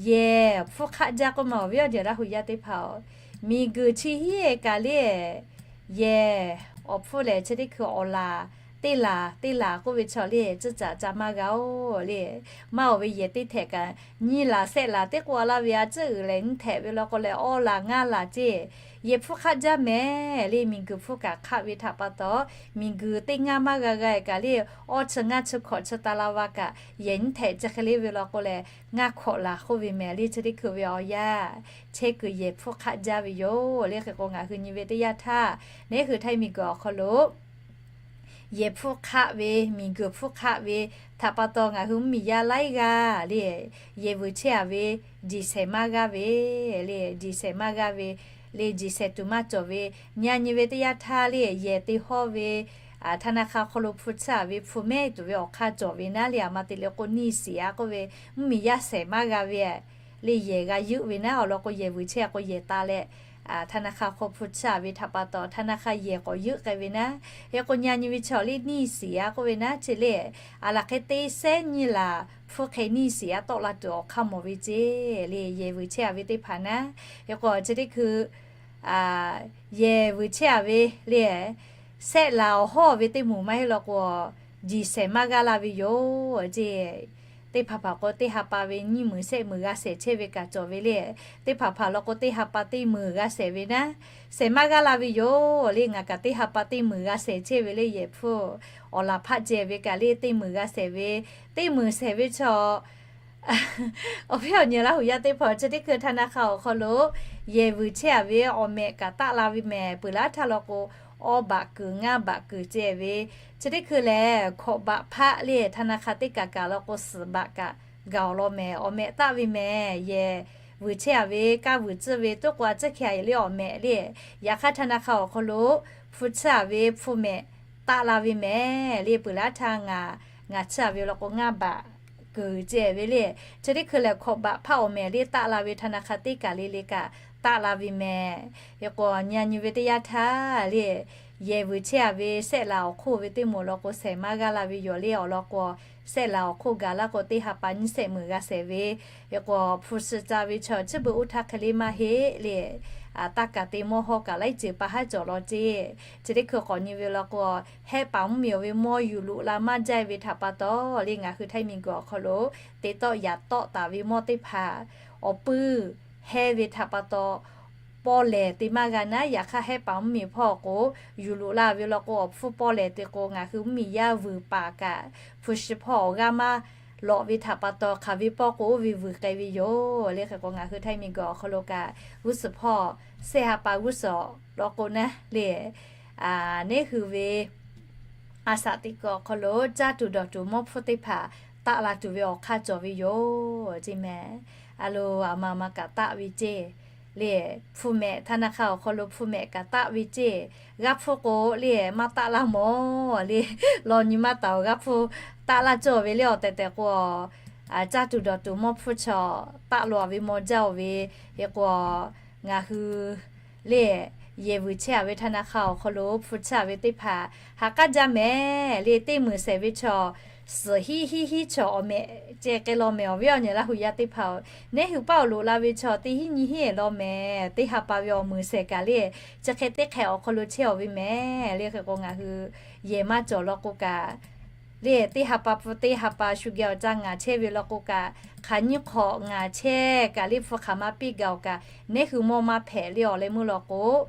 yehˬ hpfuhˇ hk'aˆ jaˇ k'oˆ ma awˬ viˉ awˬ nyi Laˇ hu yaˇ teˇ hpaˍ-oˬ, miˬguiˬ chi hiˉ-e kaꞈ le yehˬ awˬ hpfuhˇ lehˬ chi teˇ hkui awˬ laˬ teˇ laˬ teˇ laˬ k'oˆ ve chaw le tcuhˇ caꞈ ca maˇ g'a-oˬ le. Maˇ awˬ ve yehˬ teˇ htehꞈ kaꞈ nyiˇ laˬ sehˆ laˬ teˇ k'oˆ a laˇ ve a ciˉ uiˍ lehˬ nyiˇ htehꞈ ve law k'o lehˬ awˇ laˬ ngaˇ laˬ ceˇ. Yehˬ hpfuhˇ hk'aˆ jaˇ mehˍ le miˬguiˬ hpfuhˇ kaꞈ hk'aˆ ve htaꞈ pa taw, miˬguiˬ teˇ ngaˇ maˇ g'a g'a-e kaꞈ le awˇ chi ngaˇ chi hkawꞈ chi ta la va kaꞈ yehˬ nyiˇ htehꞈ chi hk'e le ve law k'o lehˬ ngaˇ hkawꞈ laˬ k'oˆ ve mehˍ le chi teˇ hkui ve awˬ yanˇ chehˇ kuiˬ yehˬ hpfuhˇ hk'aˆ jaˇ ve yoˬ le. Hk'e k'o ngaˬ hui nyi ve teˇ yanˇ htaˇ neˉ hui htaiˇ miˬguiˬ awˬ hk'aw lo yehˬ hpfuhˇ hk'aˆ ve miˬguiˬ hpfuhˇ hk'aˆ ve htaꞈ pa taw ngaˬ hui mvuhˇ miˬ yaˇ laiˉ g'aˇ le yehˬ vuiˬ chehˇ-a ve jiˬ shehˍ maˇ g'aˇ ve le jiˬ shehˍ maˇ g'aˇ ve le jiˬ shehˍ tuˬ maˇ cawˬ ve nyi-a nyi ve teˇ yanˇ htaˇ le yehˬ te hawˇ ve ธนาคาร awˬ hk'aw lo hpu tsuhˇ-a ve hpu mehˆ tuˬ ve awˬ hk'aˇ cawˬ ve naˉ le a ma te le k'o หนี้สิน k'oˆ ve mvuhˇ miˬ yaˇ shehˍ maˇ g'a ve le yehˬ g'a yeuˆ ve naˉ awˬ lawn k'o yehˬ vuiˬ chehˇ-a k'o yehˬ ta leh ธนาคาร awˬ hk'aw hpu tsuhˇ-a ve htaꞈ pa taw ธนาคาร yehˬ k'awꞈ yeuˆ k'ai ve naˉ. Hk'e k'o nyi-a nyi ve chaw le หนี้สิน k'oˆ ve naˉ chi le a laˬ hk'e te sehˉ nyiˇ laˬ hpu hk'e หนี้สิน tawˆ la tuˬ awˬ hk'aˇ mawˬ ve ceˇ le yehˬ vuiˬ chehˇ-a ve teˇ hpaˍ naˉ. Hk'e k'o chi teˇ hkui yehˬ vuiˬ chehˇ-a ve le sehˆ laˬ awˬ hawˉ ve teˇ moˍ maˇ heˆ law k'o jiˬ shehˍ maˇ g'aˇ la ve yoˬ ceˇ. Teˇ hpaˍ hpaˍ k'o teˇ ha pa ve nyiˇ meunˍ sehˆ meunˍ g'a shehˍ chehˇ ve kaꞈ cawˬ ve le. Teˇ hpaˍ hpaˍ law k'o teˇ ha pa teˇ meunˍ g'a shehˍ ve naˉ, shehˍ maˇ g'aˇ la ve yoˬ le. Ngaˬ kaꞈ teˇ ha pa teˇ meunˍ g'a shehˍ chehˇ ve le yehˬ hpfuhˇ awˬ laˬ hpaˆ ceh ve kaꞈ le teˇ meunˍ g'a shehˍ ve, teˇ meunˍ shehˍ ve chaw awˬ viˉ awˬ nyi Laˇ hu yaˇ teˇ hpaˍ chi teˇ hkui ธนาคาร awˬ hk'aw lo yehˬ vuiˬ chehˇ-a ve awˬ mehꞈ kaꞈ taˆ la ve mehˍ. Peuˬ laˉ htaˇ law k'o awˇ baꞈ kuiˬ ngaˇ baꞈ kuiˬ ceh ve, chi teˇ hkui lehˬ hkawꞈ baꞈ hpaˆ le ธนาคาร teˇ kaꞈ kaꞈ law k'o suhˍ baꞈ kaꞈ gaˬ awˬ lawn mehˍ. Awˬ mehꞈ taˆ ve mehˍ. Yehˬ vuiˬ chehˇ-a ve kaˇ vuiˬ tcuhˇ ve toˉ k'o a ciˉ hkeh-a le awˬ mehꞈ le. Yaꞈ hk'aˇ ธนาคาร awˬ hk'aw lo hpu tsuhˇ-a ve hpu mehꞈ taˆ la ve mehˍ le. Peuˬ laˉ htaˇ ngaˬ, ngaˬ tsuhˇ-a ve law k'o ngaˇ baꞈ kuiˬ ceh ve le. Chi teˇ hkui lehˬ hkawꞈ baꞈ hpaˆ awˬ mehˍ le taˆ la ve ธนาคาร teˇ kaꞈ le le kaꞈ taˆ la ve mehˍ. Hk'e k'o nyi-a nyi ve teˇ yanˇ htaˇ le yehˬ vuiˬ chehˇ-a ve sehˆ laˬ awˬ hk'oˆ ve teˇ moˍ law k'o shehˍ maˇ g'aˇ la ve yoˬ le. Awˬ lawn k'o sehˆ laˬ awˬ hk'oˆ gaˬ laˇ k'o teˇ ha pa nyiˇ sehˆ meunˍ g'a shehˍ ve. Hk'e k'o hpu shi ca ve chaw chi beuꞈ oˇ htaˇ hk'e le maˇ heˆ le. Taˇ kaˬ te mawˇ hawˇ kaꞈ laiˉ ceuˬ pa haˉ cawˬ law ceˇ. Chi teˇ hkui k'awꞈ nyi ve law k'o hehˆ paˍ mvuhˇ miˬ ve mawˇ yuˬ loꞈ la maˇ jaˇ ve htaꞈ pa taw le ngaˬ hui Htaiˇ miˬguiˬ awˬ hk'aw lo te tawˆ yaꞈ tawˆ taˍ ve mawˇ teˇ hpaˍ awˬ puiˇ hehˇ ve htaꞈ pa taw pawˇ lehˬ te maˇ g'a naˉ. Yaꞈ hk'aˇ, hehˉ paˍ mvuhˇmiˬ hpawˇ k'o, yuˬ loꞈ la ve law k'o, awˬ hpfuhˇ pawˇ lehˬ te k'o, ngaˬ hui mvuhˇmiˬ yaˇ vuiˬ paˍ kaꞈ hpu shi hpawˇ awˬ g'aˇ maˇ lawꞈ ve htaꞈ pa taw, hk'aˬ ve pawˇ k'o oˇ ve vuiˬ k'ai ve yoˬ le. Hk'e k'o, ngaˬ hui Htaiˇ miˬguiˬ awˬ hk'aw lo kaꞈ, g'uˇ suhˍ hpawˇ, sehˇ ha pa g'uˇ suhˍ law k'o naˉ le, neˉ hui ve a shaꞈ teꞈ kuiˬ awˬ hk'aw lo caˇ tuˬ dawˬ tuˬ mawˇ hpfuhˇ teˇ hpaˍ taˆ la tuˬ ve awˬ hk'aˇ cawˬ ve yoˬ ceˇ mehˍ. A lo, aˬ ma aˬ ma kaꞈ taˆ ve ceˇ le. Hpu mehˍ, ธนาคาร awˬ hk'aw lo hpu mehˍ kaꞈ taˆ ve ceˇ. G'aˇ hpfuhˇ k'o le, maˇ taˆ laˇ mawˬ le. Law nyi maˇ taˍ-oˬ, g'aˇ hpfuhˇ taˆ laˇ cawˇ ve le. Awˬ tehˬ tehˬ k'o, caˇ tuˬ dawˬ tuˬ mawˇ hpfuhˇ chaw taˆ law ve maw jaˇ-oˬ ve, hk'e k'o, ngaˬ hui le yehˬ vuiˬ chehˇ-a ve ธนาคาร awˬ hk'aw lo hpu chehˇ-a ve teˇ hpaˍ ha k'aˉ jaˇ mehˍ le. Teˇ meunˍ shehˍ ve chaw, suhˍ hiˉ hiˉ hiˉ chaw awˬ mehꞈ ceh k'ai law mehˍ. Awˬ viˉ awˬ nyi Laˇ hu yaˇ teˇ hpaˍ-oˬ, neˉ hui paˇ awˬ loꞈ la ve chaw teˇ hiˉ nyi hiˉ-ehˍ law mehˍ. Teˇ ha pa ve awˬ meunˍ shehˍ kaꞈ le, chi hk'e teˇ hk'ehꞈ awˬ hk'aw lo chehˇ-a ve mehˍ le. Hk'e k'o, ngaˬ hui yehˬ maˇ cawˬ law k'o kaꞈ le, teˇ ha pa hpu teˇ ha pa shu geh awˬ ca ngaˬ chehˇ ve law k'o kaꞈ, hk'aˬ nyiˇ hk'awꞈ ngaˬ chehˇ kaꞈ le, hpu hk'aˬ ma piˇ gaˬ-oˬ kaꞈ, neˉ hui mawˇ maˇ hpehꞈ le. Awˬ leh meuˇ law k'o,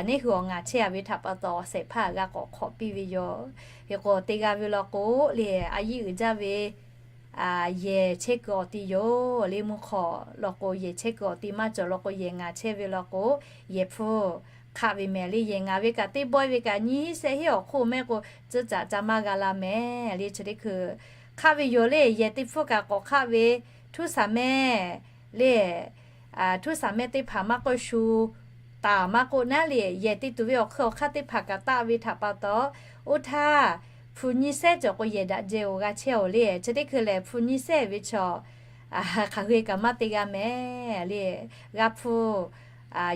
neˉ hui awˬ ngaˬ chehˇ-a ve htaꞈ pa taw, awˬ shehˍ hpaˇ g'a k'awꞈ hk'awꞈ piˇ ve yoˬ. Hk'e k'o, teˇ g'aˇ ve law k'o le, a yiˇ uiˍ jaˇ ve yehˬ chehˇ kuiˬ awˬ ti yoˬ le. Mvuhˇ hk'awꞈ law k'o, yehˬ chehˇ kuiˬ awˬ ti maˇ cawˬ law k'o, yehˬ ngaˬ chehˇ ve law k'o, yehˬ hpfuhˇ hk'aˆ ve mehˍ le. Yehˬ ngaˬ ve kaꞈ teˇ bawehˇ ve kaꞈ nyiˇ shehˆ hiˉ awˬ hk'oˆ mehˆ k'o, tcuhˇ caꞈ ca maˇ g'a la mehˍ le. Chi teˇ hkui hk'aˆ ve yoˬ le. Yehˬ teˇ hpfuhˇ kaꞈ k'awꞈ hk'aˆ ve, htuˇ saˍ mehˆ le, htuˇ saˍ mehˆ teˇ hpaˍ maˇ k'oˆ shu taˍ maˇ k'oˆ naˉ le, yehˬ te tuˬ ve awˬ hk'ui awˬ hk'aˇ teˇ hpaˍ kaꞈ taˆ ve htaꞈ pa taw, oˇ htaˇ hpu nyiˇ shehˆ cawˬ k'o, yehˬ daꞈ jehˇ-oˬ g'a chehˇ-oˬ le. Chi teˇ hkui lehˬ, hpu nyiˇ shehˆ ve chaw hk'aˬ hk'e kaꞈ maˇ te g'a mehˍ le. G'aˇ hpfuhˇ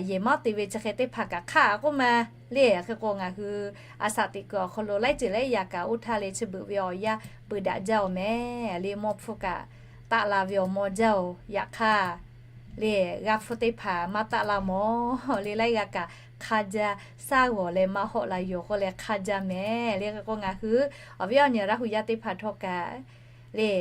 yehˬ maˇ te ve chi hk'e teˇ hpaˍ kaꞈ hk'aˆ k'oˆ ma le. Hk'e k'o, ngaˬ hui a shaꞈ teꞈ kuiˬ awˬ hk'aw lo laiˉ ceuˬ laiˉ yaꞈ kaꞈ oˇ htaˇ le, chi beuꞈ ve awˬ yanˇ peu daꞈ jaˇ-oˬ mehˍ le. Mawˇ hpfuhˇ kaꞈ taˆ la ve awˬ maw jaˇ-oˬ. Yaꞈ hk'aˇ le, g'aˇ hpfuhˇ teˇ hpaˍ maˇ taˆ la mawˬ le. Laiˉ g'aˇ kaꞈ hk'aˇ jaˇ, shaˉ g'awˬ leh maˇ hawˆ la yoˬ k'oˆ leh hk'aˇ jaˇ mehˍ le. Hk'e k'o, ngaˬ hui awˬ viˉ awˬ nyi Laˇ hu yaˇ teˇ hpaˍ htawˇ kaꞈ le,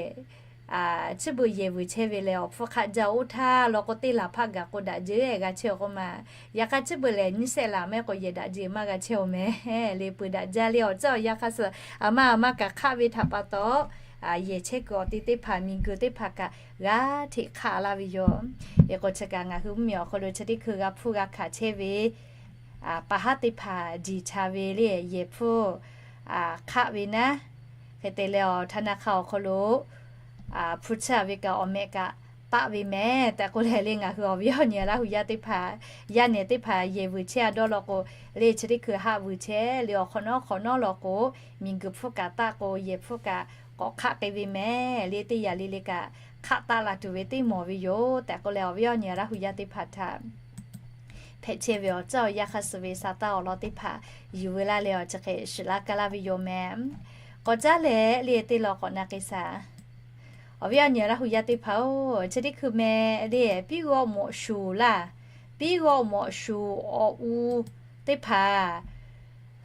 chi beuꞈ yehˬ vuiˬ chehˇ ve lehˬ, awˬ hpfuhˇ hk'aˆ jaˇ. Oˇ htaˇ law k'o, teˇ laˬ hpaˆ gaˬ k'o, daꞈ jeuˬ g'a chehˇ-oˬ k'oˆ ma. Yaꞈ hk'aˇ, chi beuꞈ lehˬ, nyiˇ shehˆ laˬ mehˆ k'o, yehˬ daꞈ jeuˬ maˇ g'a chehˇ-oˬ mehˍ le. Peu daꞈ jaˇ le. Awˬ caˇ awˬ yanˇ hk'a suh aˬ ma aˬ ma kaꞈ hk'aˆ ve htaꞈ pa taw, yehˬ chehˇ kuiˬ awˬ ti teˇ hpaˍ, miˬguiˬ teˇ hpaˍ kaꞈ g'a hteꞈ hk'aˆ laˇ ve yoˬ. Hk'e k'o, chi kaꞈ ngaˬ hui mvuhˇmiˬ awˬ hk'aw lo chi teˇ hkui g'a hpuˇ g'a hkanˍ chehˇ ve pa haˉ teˇ hpaˍ jiˬ cha ve le, yehˬ hpfuhˇ hk'aˆ ve naˉ. Hk'e te leh, awˬ ธนาคาร awˬ hk'aw lo hpu chehˇ-a ve kaꞈ awˬ mehꞈ kaꞈ taˆ ve mehˍ tehꞈ k'oˆ leh le, ngaˬ hui awˬ viˉ awˬ nyi Laˇ hu yaˇ teˇ hpaˍ, yaˇ nehˬ teˇ hpaˍ yehˬ vuiˬ chehˇ-a dawˇ law k'o le, chi teˇ hkui haˆ vuiˬ chehˇ le. Awˬ hk'awꞈ nawˉ hk'awꞈ nawˉ law k'o, miˬguiˬ hpfuhˇ kaꞈ taˆ k'o, yehˬ hpfuhˇ kaꞈ k'awꞈ hk'aˆ k'ai ve mehˍ le. Teˇ yaꞈ le le kaꞈ hk'aˆ taˆ la tuˬ ve teˇ mawˬ ve yoˬ tehꞈ k'oˆ leh, awˬ viˉ awˬ nyi Laˇ hu yaˇ teˇ hpaˍ htaꞈ hpehꞈ chehˇ ve awˬ caˇ awˬ yanˇ hk'a suh ve sa taˇ awˬ lawn teˇ hpaˍ yuˬ veu laˇ leh, awˬ chi hk'e shiˍ laˇ kaˇ laˇ ve yoˬ mehˍ. K'awꞈ caˉ leh le, teˇ law k'awꞈ na k'ai shaˍ. Awˬ viˉ awˬ nyi Laˇ hu yaˇ teˇ hpaˍ-oˬ, chi teˇ hkui meh le, piˉ g'awˇ mawꞈ shuˍ laˇ. Piˉ g'awˇ mawꞈ shuˍ awˬ u teˇ hpaˍ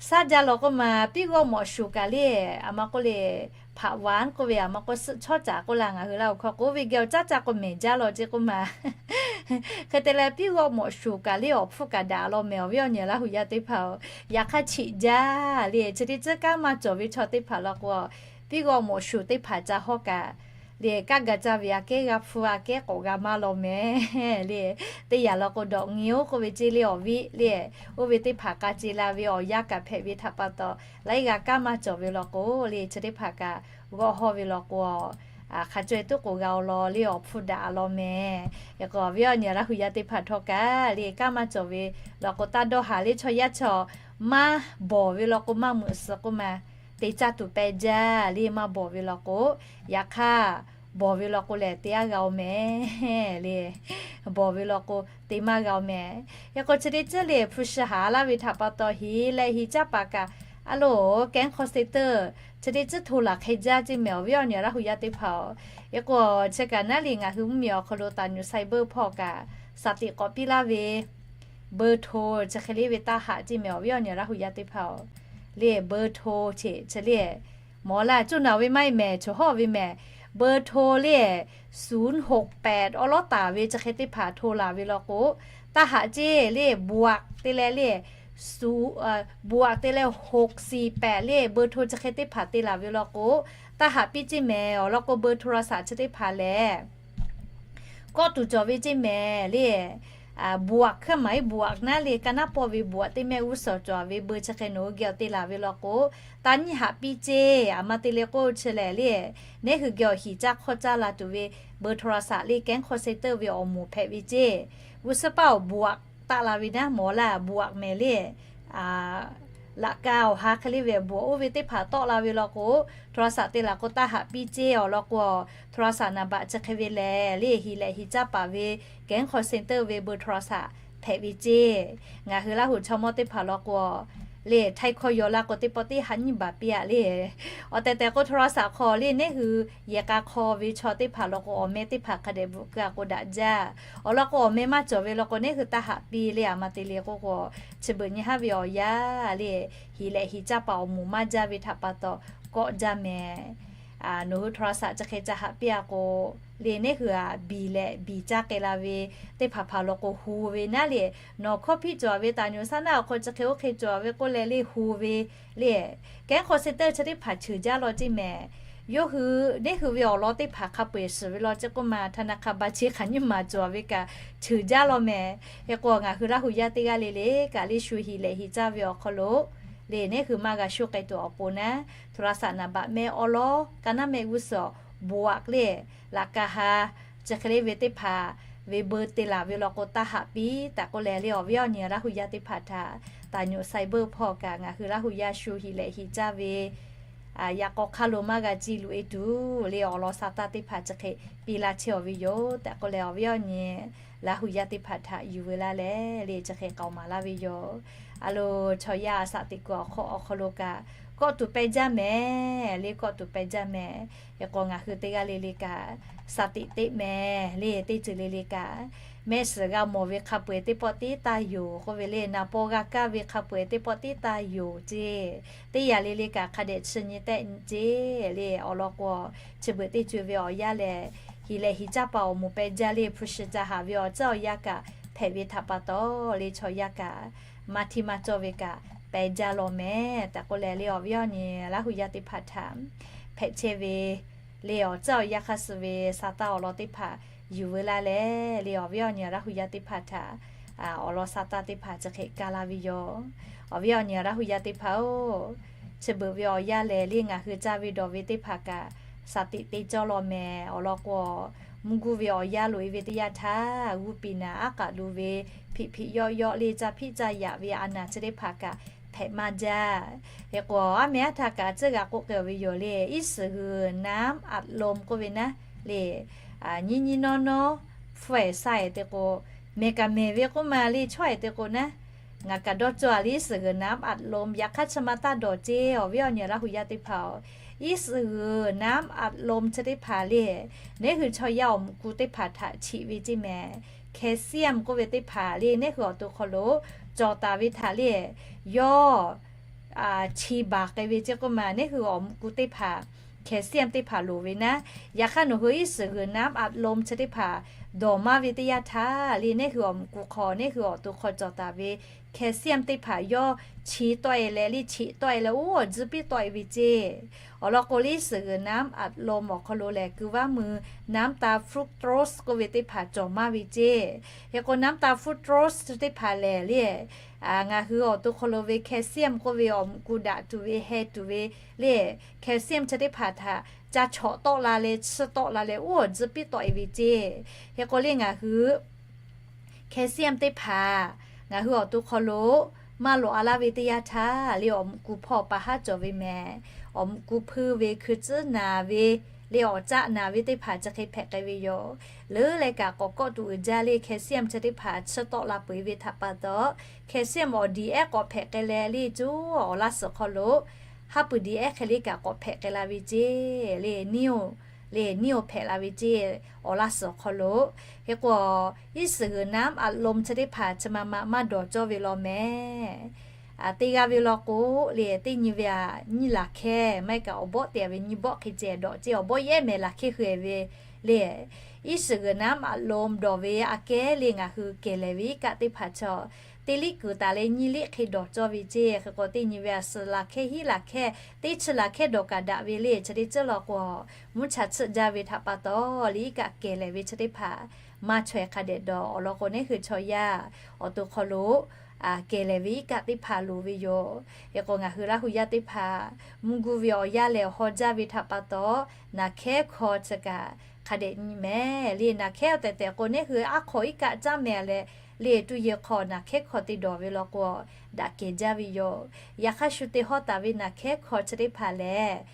shaˉ jaˇ law k'oˆ ma. Piˉ g'awˇ mawꞈ shuˍ kaꞈ le, aˬ ma k'oˆ le, hpaꞈ vaˍ k'oˆ ve, aˬ ma k'oˆ suhˆ chawˇ caˍ k'oˆ la, ngaˬ hui Laˇ huˍ hkawˇ k'oˆ ve geh awˬ caˉ caˇ k'o mehˍ jaˇ law ceˇ k'oˆ ma. Hk'e te leh, piˉ g'awˇ mawꞈ shuˍ kaꞈ le awˬ hpfuhˇ kaꞈ daꞈ law mehˍ, awˬ viˉ awˬ nyi Laˇ hu yaˇ teˇ hpaˍ-oˬ. Yaꞈ hk'aˇ, cheꞈ jaˇ le, chi teˇ ceuˬ kanˉ maˇ cawˬ ve chaw teˇ hpaˍ law k'o, piˉ g'awˇ mawꞈ shuˍ teˇ hpaˍ ca hawˇ kaꞈ le, kanˉ ga caˇ ve aꞈ kehˉ g'aˇ hpfuhˇ aꞈ kehˉ k'awꞈ g'a maˇ law mehˍ le. Teˇ yaꞈ law k'o, dawꞈ ngi-oˬ k'oˆ ve ceˇ le, awˬ viˉ le, oˇ ve teˇ hpaˍ k'a ce la ve awˬ yanˇ kaꞈ hpehꞈ ve htaꞈ pa taw, laiˉ g'aˇ kanˉ maˇ cawˬ ve law k'o le, chi teˇ hpaˍ kaꞈ g'awˇ hawˇ ve law k'o, hk'a caweh tuˉ k'oˍ g'a-oˬ law le, awˬ hpfuhˇ daꞈ law mehˍ. Yaꞈ k'o, awˬ viˉ awˬ nyi Laˇ hu yaˇ teˇ hpaˍ htawˇ kaꞈ le, kanˉ maˇ cawˬ ve law k'o, taˇ dawˇ haˍ le, chaw yaˇ chaw maˇ bawˬ ve law k'o, maˇ meuꞈ suh k'oˆ ma. Te caˇ tuˬ peh jaˇ le, maˇ bawˬ ve law k'o. Yaꞈ hk'aˇ, bawˬ ve law k'o lehˬ, te aˉ g'a-oˬ mehˍ le. Bawˬ ve law k'o, te maˇ g'a-oˬ mehˍ. Yaꞈ k'o, chi teˇ ceuˬ le hpu shi haˍ laˇ ve htaꞈ pa taw, heˍ leh heˍ caˇ paˍ kaꞈ, a loˬ, kehˉ hk'aw se teuˇ chi teˇ ceuˬ hto laˬ hk'e jaˇ ceˇ mehˍ, awˬ viˉ awˬ nyi Laˇ hu yaˇ teˇ hpaˍ-oˬ. Yaꞈ k'o, chi kaꞈ naˉ le, ngaˬ hui mvuhˇmiˬ awˬ hk'aw lo taˍ nyuˬ sai beuˇ hpawˇ kaꞈ, saˍ tiꞈ k'awꞈ piˇ laˇ ve เบอร์โทร chi hk'e le ve taˇ haꞈ ceˇ mehˍ, awˬ viˉ awˬ nyi Laˇ hu yaˇ teˇ hpaˍ-oˬ. Le เบอร์โทร ceˇ chi le, mawˬ laˇ cuˇ naˬ ve maˇ heˆ mehˍ, choˬ hawˇ ve mehˍ. เบอร์โทร le, ศูนย์หกแปด awˉ lawˉ taˍ ve chi hk'e teˇ hpaˍ hto laˬ ve law k'o, Taˇ haꞈ ceˇ le, บวก te leh le, บวก te leh หกสี่แปด le เบอร์โทร chi hk'e teˇ hpaˍ te laˬ ve law k'o, taˇ haꞈ piˇ ceˇ mehˍ. Awˬ lawn k'o เบอร์โทรศัพท์ chi teˇ hpaˍ lehˬ kawˆ tuˬ cawˬ ve ceˇ mehˍ le. บวก เครื่องหมายบวก naˉ le, ka naˉ pawˆ ve บวก teˇ mehˆ g'uˇ suhˍ cawˬ ve เบอร์ chi hk'e nawˬ hui geh awˬ te laˬ ve law k'o, taˇ nyiˇ haꞈ piˇ ceˇ. Aˬ ma te le k'oˆ chi lehˬ le, neˉ hui geh awˬ hiˍ caˇ hk'awˇ caˇ la tuˬ ve เบอร์โทรศัพท์ le, แก๊ง call center ve awˬ moˍ hpehꞈ ve ceˇ. G'uˇ suhˉ paˇ awˬ บวก taˆ la ve naˉ mawˬ laˇ, บวก mehˍ le. Laꞈ ka awˬ ha hk'e le ve บวก oˇ ve teˇ hpaˍ tawˆ la ve law k'o, โทรศัพท์ te laˬ k'o taˇ haꞈ piˇ ceˇ. Awˬ lawn k'o, โทรศัพท์ naˍ baꞈ chi hk'e ve lehˬ le, hiˍ lehꞈ hiˍ caˇ paˍ ve แก๊ง call center ve เบอร์โทรศัพท์ hpehꞈ ve ceˇ. Ngaˬ hui Laˇ huˍ chaw mawˇ teˇ hpaˍ law k'o, le htaiˇ hkawˇ yaw laˇ k'o teˇ pawˆ teˇ haꞈ nyiˇ baˬ piˇ-a le. Awˬ tehˬ tehˬ k'o โทรศัพท์ hk'aw le neˉ hui yehˬ k'a hk'aw ve chaw teˇ hpaˍ law k'o, awˬ meh teˇ hpaˍ hk'a dehꞈ bvuhꞈ keu-a k'o daꞈ jaˇ. Awˬ lawn k'o, awˬ meh maˇ cawˬ ve law k'o, neˉ hui taˇ haꞈ piˇ le. Aˬ ma te le k'oˆ k'o, chi beuꞈ nyi haˉ ve awˬ yanˇ le, hiˍ lehꞈ hiˍ caˇ paˍ awˬ moˍ maˇ jaˇ ve htaꞈ pa taw kawˆ jaˇ mehˍ. Nawˬ hui โทรศัพท์ chi hk'e ca haꞈ piˇ-a k'o, le neˉ hui-a biˬ leh biˬ caˇ k'ai la ve teˇ hpaˍ hpaˍ law k'o, hu ve naˉ le. Nawˬ hkawˇ hpiˆ cawˬ ve, taˍ nyuꞈ saˉ naˉ awˬ hk'aw chi hk'e oˇ hk'e cawˬ ve k'oˆ leh le hu ve le, แก๊ง call center chi teˇ hpaˍ cheuˬ jaˇ law ceˇ mehˍ. Yawˇ hui, neˉ hui ve awˬ lawn teˇ hpaˍ hk'a peu-eˬ shiˍ ve law ceˇ k'oˆ ma, ธนาคาร บัญชี hk'aˬ nyiˇ maˍ cawˬ ve kaꞈ cheuˬ jaˇ law mehˍ. Hk'e k'o, ngaˬ hui Laˇ huˍ yaˇ teˇ g'aˇ le le kaꞈ le shu hiˍ lehꞈ hiˍ caˇ ve awˬ hk'aw lo le, neˉ hui maˇ g'a sho k'ai tuˬ awˬ pon naˉ, โทรศัพท์ naˍ baꞈ mehˆ awˉ lawˉ, ka naˉ mehˆ g'uˇ suhˍ บวก le, laꞈ ka ha chi hk'e le ve teˇ hpaˍ ve เบอร์ te laˬ ve law k'o, taˇ haꞈ piˇ tehꞈ k'oˆ leh le, awˬ viˉ awˬ nyi Laˇ huˍ yaˇ teˇ hpaˍ htaꞈ taˍ nyuꞈ sai beuˆ hpawˇ kaꞈ ngaˬ hui Laˇ huˍ yaˇ shu hiˍ lehꞈ hiˍ caˇ ve yaꞈ k'aw hk'aˇ lo maˇ g'a ciˇ loꞈ-e tuˬ le, awˬ lawn sa taˇ teˇ hpaˍ chi hk'e piˇ laˇ chehˇ-aw ve yoˬ tehꞈ k'oˆ leh, awˬ viˉ awˬ nyi Laˇ huˍ yaˇ teˇ hpaˍ htaꞈ yuˬ veu laˇ leh le, chi hk'e k'aoˍ maˍ laˇ ve yoˬ. A lo, chaw yaˇ a saꞈ teꞈ kuiˬ awˬ hk'aw awˬ hk'aw lo kaꞈ kawˆ tuˬ pehˇ jaˇ mehˍ le, kawˆ tuˬ pehˇ jaˇ mehˍ. Hk'e k'o, ngaˬ hui teˇ g'aˇ le le kaꞈ saꞈ teꞈ teˇ mehˍ le, teˇ ceuˬ le le kaꞈ mehˆ shiˍ g'a mawˬ ve hk'a peu-eˬ teˇ pawˆ tiˉ taˇ yoˬ k'oˆ ve le, naˍ paw g'a kaˇ ve hk'a peu-eˬ teˇ pawˆ tiˉ taˇ yoˬ ceˇ. Teˇ yanˇ le le kaꞈ hk'a dehꞈ chi nyi tehˆ ceˇ le. Awˬ lawn k'o, chi beuꞈ teˇ ceuˬ ve awˬ yanˇ lehˬ, hiˍ lehꞈ hiˍ caˇ paˍ awˬ moˍ pehˇ jaˇ le, hpu shi ca haˍ ve awˬ tcuhˉ awˬ yanˇ kaꞈ hpehꞈ ve htaꞈ pa taw le, chaw yaˇ kaꞈ maˇ htiˇ maˇ cawˇ ve kaꞈ pehˇ jaˇ law mehˍ tehꞈ k'oˆ leh le, awˬ viˉ awˬ nyi Laˇ huˍ yaˇ teˇ hpaˍ htaꞈ hpehꞈ chehˇ ve le, awˬ tcuhˉ awˬ yanˇ hk'a suh ve sa taˇ awˬ lawn teˇ hpaˍ yuˬ veu laˇ leh le, awˬ viˉ awˬ nyi Laˇ huˍ yaˇ teˇ hpaˍ htaꞈ awˬ lawn sa taˇ teˇ hpaˍ chi hk'e kaˇ laˇ ve yoˬ. Awˬ viˉ awˬ nyi Laˇ huˍ yaˇ teˇ hpaˍ-oˬ, chi beuꞈ ve awˬ yanˇ lehˬ le, ngaˬ hui caˇ ve dawˬ ve teˇ hpaˍ kaꞈ saꞈ teꞈ te cawˇ law mehˍ. Awˬ lawn k'o, mvuhˇ guˇ ve awˬ yanˇ loꞈ-e ve teˇ yanˇ htaˇ, g'uˇ piˍ naˍ aˉ k'aꞈ lu ve, hpiꞈ hpiꞈ yawˆ yawˆ le, caˇ hpiˆ caˇ yaꞈ ve a naˍ chi teˇ hpaˍ kaꞈ hpehꞈ maˇ jaˇ. Hk'e k'o, aˉ mehˍ aˉ htaˇ kaꞈ tcuhˉ g'a k'oˆ k'ai-a ve yoˬ le, iˉ suhˍ g'uiˬ naˉ aꞈ lom k'oˆ ve naˉ le, nyiˇ nyiˇ nawˉ nawˉ hpfuhˇ-ehˍ shaˆ-ehˍ te k'o, mehˬ kaꞈ mehˬ ve k'oˆ ma le, chawˇ-ehˍ te k'o naˉ, ngaˬ kaꞈ dawˇ cawˇ-a le, iˉ suhˍ g'uiˬ naˉ aꞈ lom, yaꞈ hk'aˇ chi ma taˇ dawˬ ceˇ. Awˬ viˉ awˬ nyi Laˇ huˍ yaˇ teˇ hpaˍ-oˬ, iˉ suhˍ g'uiˬ naˉ aꞈ lom chi teˇ hpaˍ le, neˉ hui chaw yaˇ awˬ muꞈ ku teˇ hpaˍ htaꞈ chiꞈ ve ceˇ mehˍ. Calcium k'oˆ ve teˇ hpaˍ le, neˉ hui awˬ to hk'aw lo cawˬ taˍ ve htaꞈ le, yawˇ chi baˬ k'ai ve ceˇ k'oˆ ma, neˉ hui awˬ muꞈ ku teˇ hpaˍ calcium teˇ hpaˍ loˍ ve naˉ, yaꞈ hk'aˇ nawˬ hui iˉ suhˍ g'uiˬ naˉ aꞈ lom chi teˇ hpaˍ dawˬ maˇ ve teˇ yanˇ htaˇ le, neˉ hui awˬ muꞈ ku hk'aw neˉ hui awˬ to hk'aw cawˬ taˍ ve calcium teˇ hpaˍ yawˇ chi tawˆ-e leh le, chiꞈ tawˆ-e leh oˉ awˬ tcuhˉ piˇ tawˆ-e ve ceˇ. Awˬ lawn k'o, iˉ suhˍ g'uiˬ naˉ aꞈ lom awˬ hk'aw lo lehˬ, keu vaˇ mui น้ำตาล fructose k'oˆ ve teˇ hpaˍ cawˬ maˇ ve ceˇ. Hk'e k'o, น้ำตาล fructose chi teˇ hpaˍ lehˬ le, ngaˬ hui awˬ to hk'aw lo ve calcium k'oˆ ve awˬ muꞈ ku daꞈ tuˬ ve heh tuˬ ve le, calcium chi teˇ hpaˍ htaꞈ ca chawꞈ tawˆ la leh chiˇ tawˆ la leh oˉ awˬ tcuhˉ piˇ tawˆ-e ve ceˇ. Hk'e k'o le, ngaˬ hui calcium teˇ hpaˍ ngaˬ hui awˬ to hk'aw lo maˇ lawꞈ-a laˇ ve teˇ yanˇ htaˇ le, awˬ muꞈ ku hpawˇ pa haˉ cawˬ ve mehˍ. Awˬ muꞈ ku hpuiˇ ve, hkui tcuhˉ naˍ ve le, awˬ caˆ naˍ ve teˇ hpaˍ chi hk'e hpehꞈ k'ai ve yoˬ. Leuˉ leh kaꞈ k'awꞈ kawˆ tuˬ uiˍ jaˇ le, calcium chi teˇ hpaˍ chiˇ tawˆ la peuˬ ve htaꞈ pa taw, calcium awˬ diˍ ehˉ k'awꞈ hpehꞈ k'ai leh le, cuˉ awˬ laˇ suhˍ hk'aw lo haˉ pui diˍ ehˉ hk'e le kaꞈ k'awꞈ hpehꞈ k'ai la ve ceˇ le, niˇ-oˬ le, niˇ-oˬ hpehꞈ la ve ceˇ, awˬ laˇ suhˍ hk'aw lo. Hk'e k'o, iˉ suhˍ g'uiˬ naˉ aꞈ lom chi teˇ hpaˍ chi ma ma maˇ dawˬ cawˇ ve law mehˍ. Teˇ g'aˇ ve law k'o le, teˇ nyi ve aꞈ nyiˇ laˬ hkehˇ, maˇ heˆ kaꞈ awˬ bawˆ te-a ve nyiˇ bawˆ hk'e ceh dawꞈ ceˇ, awˬ bawˆ yehˉ mehˍ laˬ hkehˇ hui-e ve le, iˉ shiˍ g'uiˬ naˉ maꞈ lo dawˬ ve aꞈ kehˉ le ngaˬ hui kehˬ lehˍ ve iˉ kaˆ teˇ hpaˍ chaw, teˇ liˇ kuiˬ taˍ leh nyiˇ liˇ hk'e dawˬ cawˇ ve ceˇ. Hk'e k'o teˇ nyi ve a suh laˬ hkehˇ hiˉ laˬ hkehˇ, teˇ chi laˬ hkehˇ dawˬ kaꞈ daꞈ ve le. Chi teˇ ceuˬ law k'o, mvuhˇ cha tsuhˆ jaˇ ve htaꞈ pa taw le iˉ kaˆ kehˬ lehˍ ve chi teˇ hpaˍ maˇ chaweh hk'a dehꞈ dawˬ. Awˬ lawn k'o neˉ hui chaw yaˇ awˬ to hk'aw lo kehˬ lehˍ ve iˉ kaˆ teˇ hpaˍ loˍ ve yoˬ. Hk'e k'o ngaˬ hui Laˇ hu yaˇ teˇ hpaˍ mvuhˇ guˇ ve awˬ yanˇ lehˬ hawˬ jaˇ ve htaꞈ pa taw, naˬ hkehˉ hkaw chi kaꞈ hk'a dehꞈ nyi mehˍ le. Naˬ hkehˉ awˬ tehˬ tehˬ k'o neˉ hui aˉ hk'aw iˉ kaˆ caˉ mehˍ leh, le tuˇ yeˬ hk'aw naˬ hkehˉ hkaw te dawˬ ve law k'o, daꞈ kehˬ jaˇ ve yoˬ. Yaꞈ hk'aˇ shu te hawˇ taˍ ve naˬ hkehˉ hkaw chi teˇ hpaˍ lehˬ,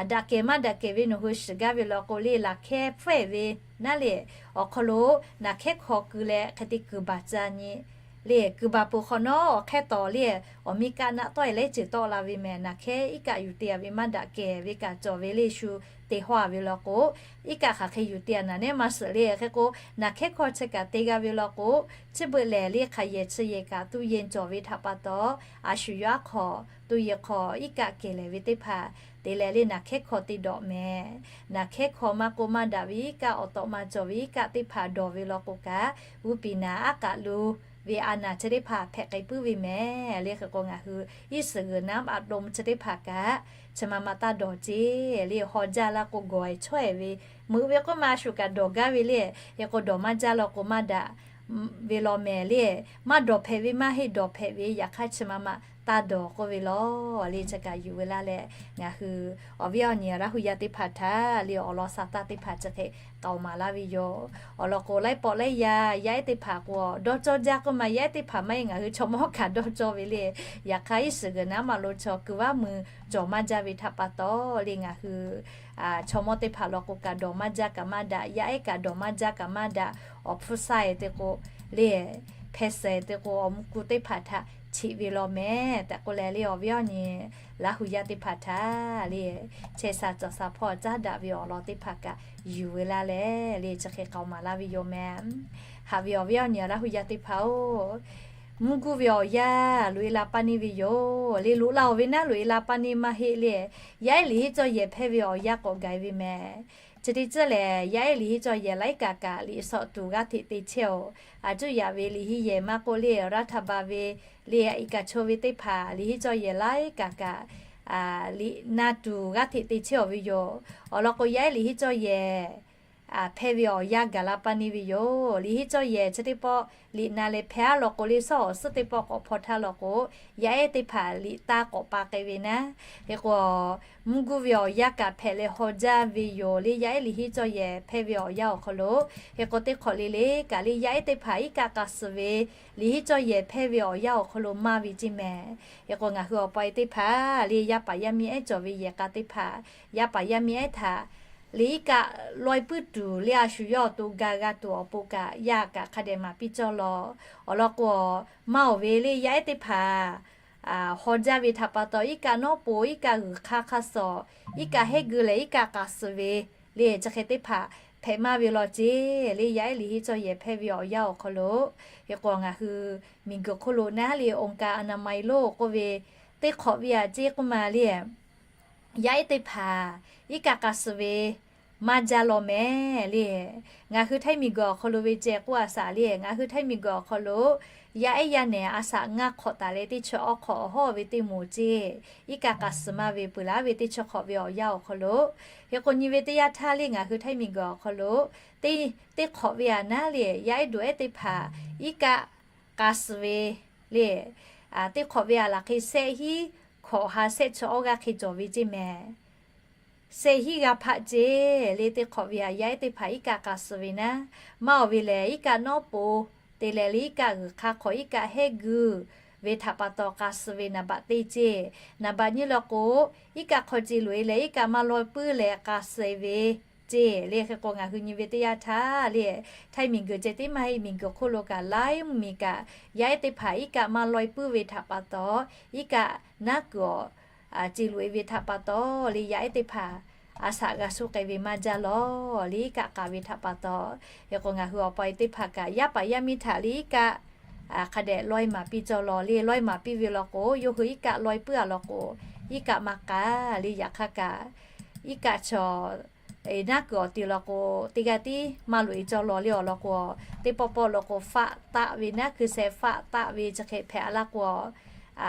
daꞈ kehˬ maˇ daꞈ kehˬ ve nawˬ hui shiˍ gaˇ ve law k'o le, laˬ hkehˉ hpfuhˇ ve naˉ le, awˬ hk'aw lo naˬ hkehˉ hkaw keu leh hk'e te kuiˬ baˬ ca nyi le. Kuiˬ baˬ peuˬ hk'awꞈ nawˉ awˬ hk'ehˇ tawˍ le, awˬ miˇ kaˆ naˆ tawˆ e leh ceuˬ tawˆ la ve mehˍ. Naˬ hkehˉ iˉ kaˆ yuˬ te a ve maˇ daꞈ kehˬ ve kaꞈ cawˬ ve le. Shu te hawˇ a ve law k'o, iˉ kaˆ hk'aˬ hk'e yuˬ te a naˬ nehˉ maˇ shiˍ le. Hk'e k'o, naˬ hkehˉ hkaw chi kaꞈ te g'a ve law k'o, chi beuꞈ lehˬ le hk'aˬ yehˬ chi yehˬ kaꞈ tuˇ yeˬ cawˬ ve htaꞈ pa taw, a shu yawˇ aˉ hk'aw tuˇ yeˬ hk'aw iˉ kaˆ kehˬ lehˍ ve teˇ hpaˍ te leh le naˬ hkehˉ hkaw te dawˬ mehˍ. Naˬ hkehˉ hkaw maˇ k'oˆ maˇ daꞈ ve iˉ kaˆ awˬ tawꞈ ma cawˬ ve iˉ kaˆ teˇ hpaˍ dawˬ ve law k'o kaꞈ, g'uˇ piˍ naˍ aˉ k'aꞈ lo ve a naˬ chi teˇ hpaˍ hpehꞈ k'ai puiˉ ve mehˍ le. Hk'e k'o ngaˬ hui iˉ shiˍ g'uiˬ naˉ a to chi teˇ hpaˍ kaꞈ chi ma ma taˇ dawˬ ceˇ le. Hawˬ jaˇ la k'o gawˬ e chaweh ve, meuꞈ ve k'oˆ ma a shu kaꞈ dawˬ gaˇ ve le. Hk'e k'o dawˬ maˇ jaˇ law k'o maˇ daꞈ ve law mehˍ le. Maˇ dawˬ hpehꞈ ve maˇ heˆ, dawˬ hpehꞈ ve yaꞈ hk'aˇ chi ma ma taˇ dawˬ k'oˆ ve law le. Chi kaꞈ yuˬ ve laˇ leh, ngaˬ hui awˬ viˉ awˬ nyi Laˇ hu yaˇ teˇ hpaˍ htaꞈ le awˬ lawn sa taˇ teˇ hpaˍ chi hk'e k'aoˍ maˍ laˇ ve yoˬ. Awˬ lawn k'o laiˉ pawˆ laiˉ yaˇ yaˇ ehˉ teˇ hpaˍ k'o dawˇ cawˇ jaˇ k'oˆ ma yaˇ ehˉ teˇ hpaˍ maˇ heˆ, ngaˬ hui chaw mawˇ kaꞈ dawˇ cawˇ ve le. Yaꞈ hk'aˇ iˉ shiˍ g'uiˬ naˉ maꞈ lo chaw kuiˬ vaˇ mui cawˬ maˇ jaˇ ve htaꞈ pa taw le ngaˬ hui chaw mawˇ teˇ hpaˍ law k'o kaꞈ dawˬ maˇ jaˇ kaꞈ maˇ daꞈ, yaˇ ehˉ kaꞈ dawˬ maˇ jaˇ kaꞈ maˇ daꞈ, awˬ hpfuhˇ saˇ e te k'o le, hpeh suh e te k'o awˬ mvuhˇ kuˬ teˇ hpaˍ htaꞈ cheꞈ ve law mehˍ tehꞈ k'oˆ leh le awˬ viˉ awˬ nyi Laˇ hu yaˇ teˇ hpaˍ htaꞈ le chehˇ sha cawˬ sha hpawˇ caˉ daꞈ ve awˬ lawn teˇ hpaˍ kaꞈ yuˬ ve laˇ leh le chi hk'e k'aoˍ maˍ laˇ ve yoˬ mehˍ. Haꞈ ve awˬ viˉ awˬ nyi Laˇ hu yaˇ teˇ hpaˍ-oˬ, mvuhˇ guˇ ve awˬ yanˇ loꞈ e la paˇ neˇ ve yoˬ le. Loꞈ la oˬ ve naˉ loꞈ e la paˇ neˇ maˇ heˆ le. Yaˇ ehˉ liꞈ henˇ cawˇ yehˬ hpehˇ ve awˬ yanˇ k'awꞈ gaˬ e ve mehˍ. Chi teˇ ceuˬ lehˬ, yaˇ ehˉ liꞈ henˇ cawˇ yehˬ laiˉ kaꞈ kaꞈ liꞈ shawꞈ tuˬ g'aˇ hteꞈ te chehˇ-oˬ. A cuˇ yaꞈ ve liꞈ henˇ yehˬ maˇ k'oˆ le, raˇ htaˇ ba ve le a iˉ kaꞈ chaw ve teˇ hpaˍ liꞈ henˇ cawˇ yehˬ laiˉ kaꞈ kaꞈ liꞈ na tuˬ g'aˇ hteꞈ te chehˇ-oˬ ve yoˬ. Awˬ lawn k'o, yaˇ ehˉ liꞈ henˇ cawˇ yehˬ hpehˇ ve awˬ yanˇ gaˬ la paˇ neˇ ve yoˬ. Liꞈ henˇ cawˇ yehˬ chi teˇ pawˆ liꞈ na leh hpehˇ a law k'o le, shawˉ awˬ suhˉ teˇ pawˆ k'awꞈ hpaw htaˇ law k'o, yaˇ ehˉ teˇ hpaˍ liꞈ taˇ k'awꞈ pa k'ai ve naˉ. Hk'e k'o, mvuhˇ guˇ ve awˬ yanˇ kaꞈ hpehꞈ leh hawˬ jaˇ ve yoˬ le. Yaˇ ehˉ liꞈ henˇ cawˇ yehˬ hpehˇ ve awˬ yanˇ awˬ hk'aw lo, hk'e k'o teˇ hk'awꞈ le le kaꞈ le yaˇ ehˉ teˇ hpaˍ iˉ kaˆ k'a suhˍ ve liꞈ henˇ cawˇ yehˬ hpehˇ ve awˬ yanˇ awˬ hk'aw lo maˇ ve ceˇ mehˍ. Hk'e k'o, ngaˬ hui awˬ pa e teˇ hpaˍ le yaˇ paˍ yaˇ miˇ ehˉ cawˬ ve yehˬ k'a teˇ hpaˍ, yaˇ paˍ yaˇ miˇ ehˉ htaꞈ liꞈ iˉ kaˆ laweh puiˉ tuˬ le a shu yawˇ awˬ to ga g'a tuˬ awˬ pon kaꞈ yaˇ kaꞈ hk'a dehꞈ maˍ piˇ cawˇ law. Awˬ lawn k'o, maˇ oˬ ve le yaˇ ehˉ teˇ hpaˍ hawˬ jaˇ ve htaꞈ pa taw, iˉ kaˆ nawˉ po, iˉ kaˆ g'uiˬ hk'aˇ hk'aˇ suh, iˉ kaˆ hehˉ geu leh iˉ kaˆ k'a suhˍ ve le chi hk'e teˇ hpaˍ hpehꞈ maˇ ve law ceˇ le. Yaˇ ehˉ liꞈ henˇ cawˇ yehˬ hpehˇ ve awˬ yanˇ awˬ hk'aw lo, hk'e k'o ngaˬ hui miˬ guiˬ hk'oˆ lo naˉ le องค์การอนามัยโลก k'oˆ ve teˇ hk'awꞈ ve aꞈ ceˇ k'oˆ ma le, yaˇ ehˉ teˇ hpaˍ iˉ kaˆ k'a suhˍ ve maˇ jaˇ law mehˍ le. Ngaˬ hui Htaiˇ miˬ guiˬ awˬ hk'aw lo ve ceh k'oˆ a shaˍ le, ngaˬ hui Htaiˇ miˬ guiˬ awˬ hk'aw lo yaˇ ehˉ yaˇ nehˬ a shaꞈ ngaˇ hk'awꞈ taˍ leh teˇ chi awˬ hk'awꞈ awˬ hawˉ ve teˇ moˍ ceˇ, iˉ kaˆ k'a suhˍ maˇ ve peuˬ laˇ ve teˇ chi hk'awꞈ ve awˬ yanˇ awˬ hk'aw lo, hk'e k'o nyi ve teˇ yanˇ htaˇ le ngaˬ hui Htaiˇ miˬ guiˬ awˬ hk'aw lo teˇ hk'awꞈ ve aꞈ naˉ le yaˇ ehˉ duˬ ehˉ teˇ hpaˍ iˉ kaˆ k'a suhˍ ve le, teˇ hk'awꞈ ve aꞈ laˬ hk'e shehˆ hinˉ hkawꞈ ha shehˆ chi awˇ g'aˇ hk'e cawˬ ve ceˇ mehˍ. Shehˆ hinˉ g'aˇ hpaˆ ceˇ le teˇ hk'awꞈ ve aꞈ yaˇ ehˉ teˇ hpaˍ iˉ kaˆ k'a suhˍ ve naˉ, maˇ oˬ ve lehˬ iˉ kaˆ nawˉ po te leh le iˉ kaˆ g'uiˬ hk'aˇ hk'awꞈ iˉ kaˆ hehˉ geu ve htaꞈ pa taw k'a suhˍ ve naˍ baꞈ teˇ ceˇ. Naˍ baꞈ nyiˇ law k'o, iˉ kaˆ hk'aw ce loꞈ e leh iˉ kaˆ maˇ laweh puiˉ leh k'a suhˍ ve ceˇ le. Hk'e k'o ngaˬ hui nyi ve teˇ yanˇ htaˇ le, Htaiˇ miˬ guiˬ ceh tiˉ maˇ heˆ, miˬ guiˬ hk'oˆ lo kaꞈ laiˉ mvuhˇ miˬ kaꞈ yaˇ ehˉ teˇ hpaˍ iˉ kaˆ maˇ laweh puiˉ ve htaꞈ pa taw, iˉ kaˆ naˉ kuiˬ awˬ ce loꞈ e ve htaꞈ pa taw le yaˇ ehˉ teˇ hpaˍ a shaꞈ g'a suh k'ai ve maˇ jaˇ law le iˉ kaˆ k'a ve htaꞈ pa taw. Hk'e k'o ngaˬ hui awˬ pa e teˇ hpaˍ kaꞈ yaˇ paˍ yaˇ miˇ htaꞈ le iˉ kaˆ hk'a dehꞈ laweh maˍ piˇ cawˇ law le. Laweh maˍ piˇ ve law k'o, yawˇ hui iˉ kaˆ laweh puiˉ a law k'o, iˉ kaˆ maˇ k'a le. Yaꞈ hk'aˇ kaꞈ iˉ kaˆ chaw Naˉ kuiˬ awˬ ti law k'o, teˇ g'aˇ tiˉ maˇ loꞈ e cawˇ law le awˬ lawn k'o, teˇ pawˆ pawˆ law k'o faˆ taˆ ve, naˉ kuiˬ sheh faˆ taˆ ve chi hk'e hpehꞈ a laˇ k'o,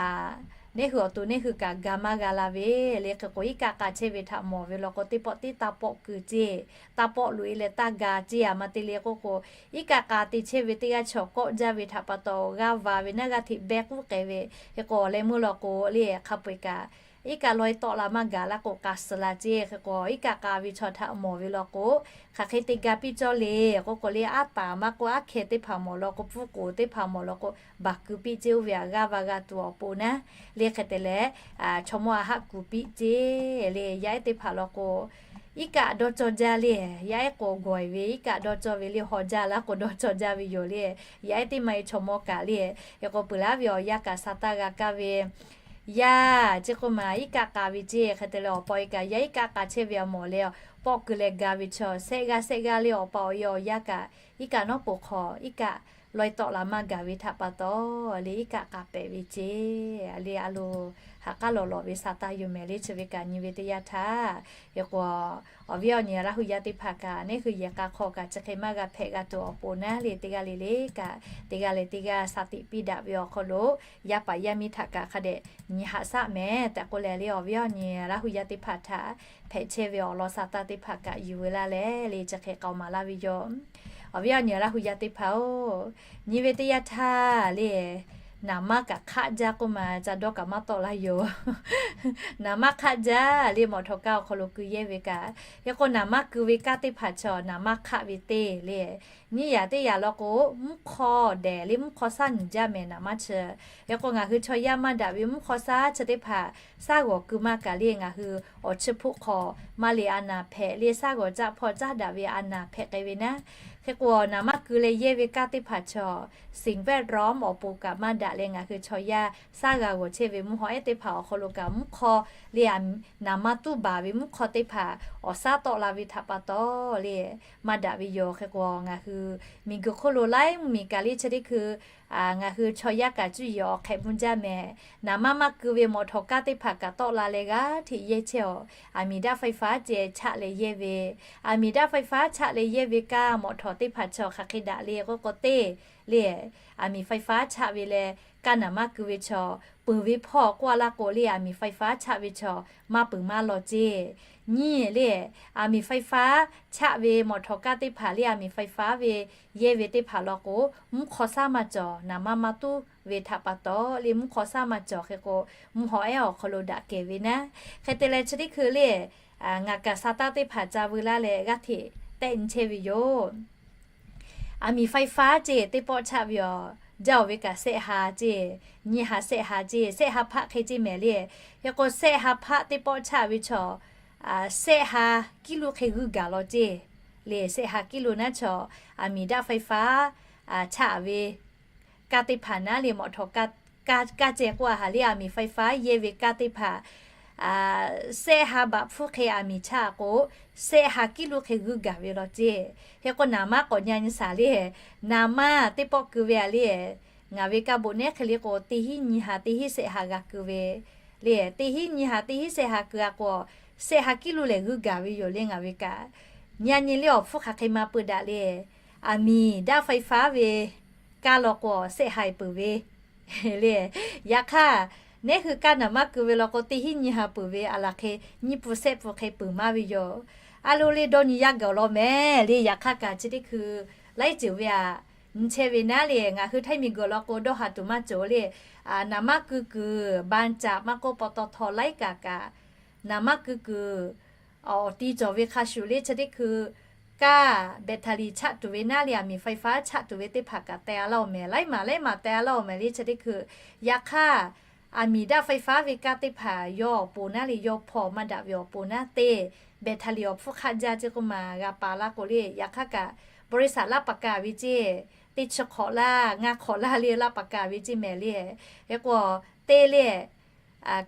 neˇ hui awˬ to neˇ hui kaꞈ ga maˇ g'a la ve le. Hk'e k'o, iˉ kaˆ k'a chehˇ ve htaꞈ mawˬ ve law k'o, teˇ pawˆ tiˉ taˇ pawˆ kuiˬ ceˇ, taˇ pawˆ loꞈ e leh taˇ ga ceˇ a ma te le k'oˆ k'o, iˉ kaˆ k'a te chehˇ ve teˇ g'aˇ chaw kawˆ jaˇ ve htaꞈ pa taw g'aˇ va ve naˉ g'aˇ hteꞈ behˇ k'uˉ k'ai ve. Hk'e k'o, awˬ leh meuˇ law k'o le, hk'a peu-eˬ kaꞈ iˉ kaˆ lawehˇ tawˆ la maˇ gaˬ laˇ k'o, k'a suh la ceˇ. Hk'e k'o, iˉ kaˆ k'a ve chaw htaꞈ mawˬ ve law k'o, hk'aˬ hk'e te ga piˇ cawˇ le k'oˆ k'o le, aˉ taˍ maˇ k'oˆ, aˉ hkeh teˇ hpaˍ mawˬ law k'o, pfuhˇ k'oˍ teˇ hpaˍ mawˬ law k'o, baˬ keu piˇ ceˇ oˇ ve htaꞈ g'aˇ va g'a tuˬ awˬ pon naˉ le. Hk'e te leh, chaw mawˇ a haˆ kuˬ piˇ ceˇ le. Yaˇ ehˉ teˇ hpaˍ law k'o, iˉ kaˆ dawˇ cawˇ jaˇ le. Yaˇ ehˉ k'o gawˬ e ve iˉ kaˆ dawˇ cawˇ ve le, haw jaˇ laˇ k'o dawˇ cawˇ jaˇ ve yoˬ le. Yaˇ ehˉ teˇ ma e chaw mawˇ kaꞈ le. Hk'e k'o, peuˬ laˇ ve awˬ yanˇ kaꞈ sa taˇ g'a kaˇ ve, yaˇ chi k'oˆ ma iˉ kaˆ k'a ve ceˇ. Hk'e te leh awˬ pa e kaꞈ yaˇ iˉ kaˆ k'a chehˇ ve a mawˬ leh, pawˆ kuiˬ leh ga ve chaw shehˆ g'aˇ shehˆ g'aˇ le. Awˬ pa awˬ e awˬ yanˇ kaꞈ iˉ kaˆ nawˉ poˬ hk'aw iˉ kaˆ lawehˇ tawˆ la maˇ gaˬ ve htaꞈ pa taw le, iˉ kaˆ k'a pehꞈ ve ceˇ le. A loˍ, ha k'aˉ lawˬ lawˬ ve sa taˇ yoˬ mehˍ le. Chi ve kaꞈ nyi ve teˇ yanˇ htaˇ, hk'e k'o, awˬ viˉ awˬ nyi Laˇ hu yaˇ teˇ hpaˍ kaꞈ neˇ hui yehˬ k'a hk'aw kaꞈ chi hk'e maˇ g'a hpehꞈ g'a tuˬ awˬ pon naˉ le, teˇ g'aˇ le le kaꞈ teˇ g'aˇ leh teˇ g'aˇ sa tiꞈ piˇ daꞈ ve awˬ hk'aw lo, yaˇ paˍ yaˇ miˇ htaꞈ kaꞈ hk'a dehꞈ nyi haꞈ shaˆ mehˍ tehꞈ k'oˆ leh le, awˬ viˉ awˬ nyi Laˇ hu yaˇ teˇ hpaˍ htaꞈ hpehꞈ chehˇ ve awˬ lawn sa taˇ teˇ hpaˍ kaꞈ yuˬ ve laˇ leh le, chi hk'e k'aoˍ maˍ laˇ ve yoˬ. Awˬ viˉ awˬ nyi Laˇ hu yaˇ teˇ hpaˍ-oˬ, nyi ve teˇ yanˇ htaˇ le, naˍ manˇ kaꞈ hk'aˆ jaˇ k'oˆ ma ca dawˇ kaꞈ maˇ tawˆ laˇ yoˬ. Naˍ manˇ hk'aˆ jaˇ le, mawꞈ htawꞈ kaˇ awˬ hk'aw lo keu yehˇ ve kaꞈ. Hk'e k'o, naˍ manˇ keu ve kaˇ teˇ hpaˍ chaw naˍ manˇ hk'aˆ ve teˇ le, nyiˇ yaꞈ teˇ yaꞈ law k'o, mvuhˇ hk'aw dehꞈ le mvuhˇ hk'aw shaˉ nyi jaˇ mehˍ naˍ manˇ chi. Hk'e k'o, ngaˬ hui chaw yaˇ maˇ daꞈ ve mvuhˇ hk'aw shaˉ chi teˇ hpaˍ shaˉ g'awˬ keu maˇ kaꞈ le, ngaˬ hui awˬ chi hpoˆ hk'aw maˇ le a naˍ hpehꞈ le, shaˉ g'awˬ caˆ hpawˇ caˉ daꞈ ve a naˍ hpehꞈ k'ai ve naˉ. Hk'e k'o, naˍ manˇ keu leh yehˇ ve kaˇ teˇ hpaˍ chaw สิ่งแวดล้อม awˬ pon kaꞈ maˇ daꞈ leh ngaˬ hui chaw yaˇ shaˉ g'a g'awˬ chehˇ ve mvuhˇ hawˉ ehˉ teˇ hpaˍ awˬ hk'aw lo kaꞈ mvuhˇ hk'aw le, naˍ manˇ tuˉ baˬ ve mvuhˇ hk'aw teˇ hpaˍ awˬ shaˉ tawˆ la ve htaꞈ pa taw le, maˇ daꞈ ve yoˬ. Hk'e k'o, ngaˬ hui miˬguiˬ hk'oˆ lo laiˉ mvuhˇmiˬ kaꞈ le chi teˇ hkui ngaˬ hui chaw yaˇ kaꞈ cuˇ yiˍ awˬ hk'ehꞈ mvuh jaˇ mehˍ. Naˍ manˇ maˇ keu ve mawꞈ htawꞈ kaˇ teˇ hpaˍ kaꞈ tawˆ la leh g'aˇ hteꞈ yehˇ chehˇ-aˬ. Aˬ miˍ daˆ faiˍ faˉ ceh chaˆ leh yehˇ ve, aˬ miˍ daˆ faiˍ faˉ chaˆ leh yehˇ ve kaˇ mawꞈ htawꞈ teˇ hpaˍ chaw hk'aˬ hk'e daꞈ le k'oˆ k'o, teˇ le, aˬ miˍ faiˍ faˉ chaˆ ve leh kaˇ naˍ manˇ keu ve chaw peuˬ ve hpawˇ k'oˆ a laˇ k'o le, aˬ miˍ faiˍ faˉ chaˆ ve chaw maˇ peuˬ maˇ lawˬ ceˇ. Nyiˇ le, aˬ miˍ faiˍ faˉ chaˆ ve mawꞈ htawꞈ kaˇ teˇ hpaˍ le, aˬ miˍ faiˍ faˉ ve yehˇ ve teˇ hpaˍ law k'o, mvuhˇ hk'aw shaˉ maˇ cawˬ, naˍ manˇ maˇ tuˉ ve htaꞈ pa taw le, mvuhˇ hk'aw shaˉ maˇ cawˬ. Hk'e k'o, mvuhˇ hawˉ ehˉ awˬ hk'aw lo daꞈ kehˬ ve naˉ. Hk'e te leh chi teˇ hkui le, ngaˬ kaꞈ sa taˇ teˇ hpaˍ ca veu laˇ leh g'aˇ hteꞈ tehˆ nyi chehˇ ve yoˬ. Aˬ miˍ faiˍ faˉ ceˇ teˇ pawˆ chaˆ ve aˬ, jaˇ-oˬ ve kaꞈ shehˆ ha ceˇ, nyiˇ ha shehˆ ha ceˇ, shehˆ ha hpaˆ hk'e ceˇ mehˍ le. Hk'e k'o, shehˆ ha hpaˆ teˇ pawˆ chaˆ ve chaw shehˆ ha kiˉ lo hk'e g'uiˇ gaˬ law ceˇ le. Shehˆ ha kiˉ lo naˉ chaw aˬ miˍ daˆ faiˍ faˉ chaˆ ve kaˇ teˇ hpaˍ naˉ le, mawꞈ htawꞈ kaˇ ceh k'oˆ a haꞈ le, aˬ miˍ faiˍ faˉ yehˇ ve kaˇ teˇ hpaˍ shehˆ ha baꞈ hpfuhˇ hk'e aˬ miˍ chaˆ k'o, shehˆ ha kiˉ lo hk'e g'uiˇ gaˬ ve law ceˇ. Hk'e k'o, naˍ manˇ k'awꞈ nyi nyi shaˍ le, naˍ manˇ teˇ pawˆ keu ve a le, ngaˬ ve kaˇ boꞈ nehˉ hk'e le k'o, teˇ hinˉ nyi ha teˇ hinˉ shehˆ ha g'a keu ve le. Teˇ hinˉ nyi ha teˇ hinˉ shehˆ ha keu a k'o, shehˆ ha kiˉ lo lehˬ g'uiˇ gaˬ ve yoˬ le. Ngaˬ ve kaꞈ nyi a nyi le awˬ hpfuhˇ hk'aˬ hk'e ma peu daꞈ le, aˬ miˍ daˆ faiˍ faˉ ve kaˇ law k'o, shehˆ ha peuˬ ve le. Yaꞈ hk'aˇ, nehˉ hui kaˇ naˍ manˇ keu ve law k'o, teˇ hinˉ nyi ha peuˬ ve a laˬ hk'e, nyiˇ pun shehˆ pun hk'e peuˬ maˇ ve yoˬ. A lo le dawˇ nyi yaˇ gaˬ law mehˍ le. Yaꞈ hk'aˇ kaꞈ chi teˇ hkui laiˉ ceuˬ ve aꞈ nyi chehˇ ve naˉ le, ngaˬ hui Htaiˇ miˬguiˬ law k'o, dawˇ haˍ tuˬ maˇ cawˬ le. Naˍ manˇ keu kuiˬ ban caꞈ maˇ k'oˆ, paw taw htaw laiˉ kaꞈ kaꞈ, naˍ manˇ keu kuiˬ awˬ ti cawˬ ve hk'a shuˍ le, chi teˇ hkui kaˇ แบตเตอรี่ chaˆ tuˬ ve naˉ le, aˬ miˍ faiˍ faˉ chaˆ tuˬ ve teˇ hpaˍ kaꞈ teh a laˇ-oˬ mehˍ. Laiˉ maˬ laiˉ maˬ teh a laˇ-oˬ mehˍ le. Chi teˇ hkui yaꞈ hk'aˇ, aˬ miˍ daˆ faiˍ faˉ ve kaˇ teˇ hpaˍ yawˇ awˬ pon naˉ le, yawˇ hpawˇ maˇ daꞈ ve awˬ pon naˉ te แบตเตอรี่ awˬ hpfuhˇ hk'aˆ jaˇ ceˇ k'oˆ ma g'a pa laˇ k'o le. Yaꞈ hk'aˇ kaꞈ บริษัท laˇ paˍ kaˍ ve ceˇ, teˇ chi hk'awꞈ laˇ ngaˇ hk'awꞈ laˇ le laˇ paˍ kaˍ ve ceˇ mehˍ le. Hk'e k'o, te le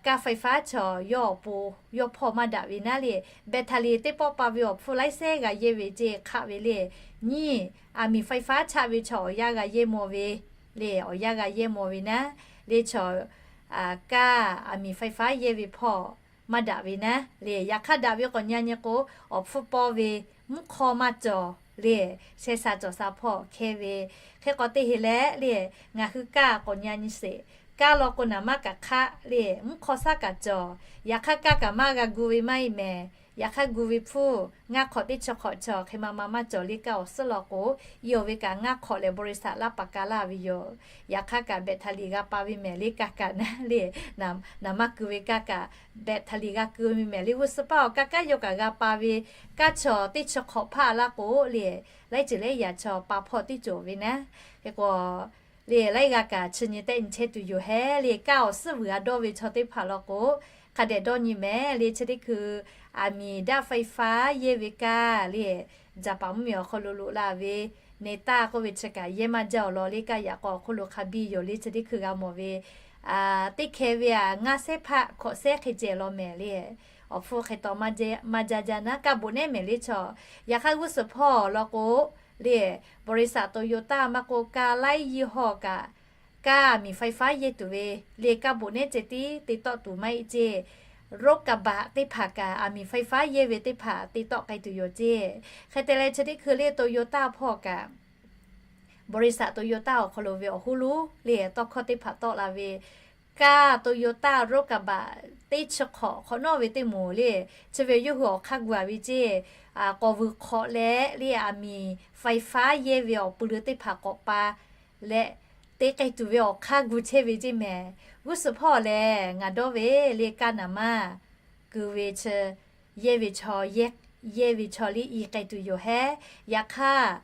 kaˇ faiˍ faˉ chaw yawˇ awˬ pon yawˇ hpawˇ maˇ daꞈ ve naˉ le, แบตเตอรี่ teˇ pawˆ pa ve awˬ hpfuhˇ laiˉ sehˉ g'a yehˇ ve ceˇ hk'aˆ ve le. Nyiˇ, aˬ miˍ faiˍ faˉ chaˆ ve chaw awˬ yanˇ g'a yehˇ maw ve le, awˬ yanˇ g'a yehˇ maw ve naˉ le. Chaw kaˇ aˬ miˍ faiˍ faˉ yehˇ ve hpawˇ maˇ daꞈ ve naˉ le. Yaꞈ hk'aˇ daꞈ ve k'awꞈ nyi nyi k'o, awˬ hpfuhˇ pawˇ ve mvuhˇ hk'awˇ maˇ cawˬ le. Sheh sha cawˬ sha hpawˇ hkehˇ ve, hk'e k'awꞈ te heˍ leh le, ngaˬ hui kaˇ k'awꞈ nyi nyi sheˍ. Kaˇ law k'o naˍ maˇ kaꞈ hk'aˆ le, mvuhˇ hk'awˇ shaˉ kaꞈ cawˬ. Yaꞈ hk'aˇ kaˇ kaꞈ maˇ g'a gu ve maˇ heˆ mehˍ. Yaꞈ hk'aˇ gu ve hpfuhˇ ngaˇ hk'awꞈ teˇ chi hk'awꞈ cawˬ, hk'e ma ma maˇ cawˬ le. Kaˇ awˬ suhˉ law k'o, yawˇ ve kaꞈ ngaˇ hk'awꞈ lehˬ บริษัท laˇ paˍ ka laˇ ve yoˬ. Yaꞈ hk'aˇ kaꞈ แบตเตอรี่ g'a pa ve mehˍ le. Kaˇ kaꞈ naˉ le, naˍ maˇ ku ve kaˇ kaꞈ แบตเตอรี่ g'a ku ve mehˍ le. G'uˇ suhˍ paˇ awˬ kaˇ kaˇ yawˇ kaꞈ g'a pa ve, kaˇ chaw teˇ chi hk'awꞈ hpaˇ laˇ k'o le, laiˉ ceuˬ lehˬ yaꞈ chaw pa hpawˇ teˇ cawˬ ve naˉ. Hk'e k'o le, laiˉ g'aˇ kaꞈ chi nyi tehˆ nyi chehˇ tuˬ yoˬ hehˉ le. Kaˇ awˬ suhˉ vuiˬ a dawˇ ve chaw teˇ hpaˍ law k'o, hk'a dehꞈ dawˇ nyi mehˍ le. Chi teˇ hkui อาหารไฟฟ้า yehˇ ve kaˇ le, Japan mvuhˇmiˬ awˬ hk'aw lo loꞈ la ve, เนต้า k'oˆ ve chi kaꞈ yehˇ maˇ jaˇ awˬ lawn le. Kaˇ yaꞈ k'aw awˬ hk'oˆ lo hk'a biˇ yoˬ le. Chi teˇ hkui g'a mawˬ ve, teˇ hkeh ve a ngaˇ sehˉ hpaˆ hkawꞈ sehˉ hk'e ceh law mehˍ le. Awˬ hpfuhˇ hk'e taw maˇ jaˇ jaˇ naˉ, kaˇ boꞈ nehˉ mehˍ le chaw. Yaꞈ hk'aˇ g'uˇ suhˍ hpawˇ law k'o le, บริษัท Toyota maˇ k'o, kaˇ laiˉ ยี่ห้อ kaꞈ, kaˇ อาหารไฟฟ้า yehˇ tuˬ ve le. Kaˇ boꞈ nehˉ ceh tiˉ te tawˆ tuˬ maˇ heˆ ceˇ. รถกระบะ teˇ hpaˍ kaꞈ อาหารไฟฟ้า yehˇ ve teˇ hpaˍ te tawˆ k'ai tuˬ yoˬ ceˇ. Hk'e te leh chi teˇ hkui le Toyota hpawˇ kaꞈ, บริษัท Toyota awˬ hk'aw lo ve awˬ hoˉ lonˉ le tawˇ hkawˇ teˇ hpaˍ tawˆ la ve, kaˇ Toyota รถกระบะ teˇ chi hk'awꞈ hk'awꞈ nawˉ ve teˇ moˍ le, chi ve yawˇ hui awˬ hk'aˇ gu a ve ceˇ. K'awꞈ vuiˬ hk'awꞈ leh le อาหารไฟฟ้า yehˇ ve awˬ pui leuˬ teˇ hpaˍ k'awꞈ pa leh, te k'ai tuˬ ve awˬ hk'aˇ gu chehˇ ve ceˇ mehˍ. G'uˇ suhˍ hpawˇ lehˬ ngaˬ dawˇ ve le, kaˇ naˍ maˇ ku ve chi yehˇ ve chaw, yehˇ ve chaw le i k'ai tuˬ yoˬ hehˉ. Yaꞈ hk'aˇ,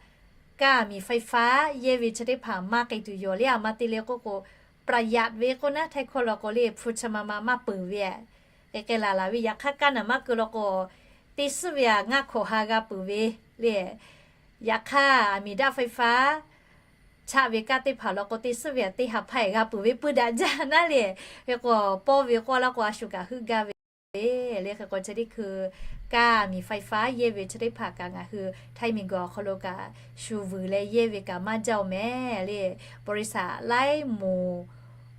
kaˇ อาหารไฟฟ้า yehˇ ve chi teˇ hpaˍ maˇ k'ai tuˬ yoˬ le. A ma te le k'oˆ k'o, ประหยัด ve k'oˆ naˉ, htaiˇ hkawˇ law k'o le hpu chi ma ma maˇ peuˬ ve, k'ai k'ai laˬ laˬ ve. Yaꞈ hk'aˇ kaˇ naˍ maˇ ku law k'o, teˇ suhˉ ve a ngaˇ hk'awꞈ ha g'a peuˬ ve le. Yaꞈ hk'aˇ อาหารไฟฟ้า chaˆ ve kaˇ teˇ hpaˍ law k'o, teˇ suhˉ ve a teˇ ha hpaˇ g'a peuˬ ve, pui daꞈ jaˇ naˉ le. Hk'e k'o, pawˇ ve k'oˆ laˇ k'o, a shu kaꞈ heuˆ gaˇ ve le. Hk'e k'o chi teˇ hkui kaˇ อาหารไฟฟ้า yehˇ ve chi teˇ hpaˍ kaꞈ ngaˬ hui Htaiˇ miˬguiˬ awˬ hk'aw lo kaꞈ shu vuiˬ leh yehˇ ve kaꞈ maˇ jaˇ oˬ mehˍ le. บริษัท laiˉ moˍ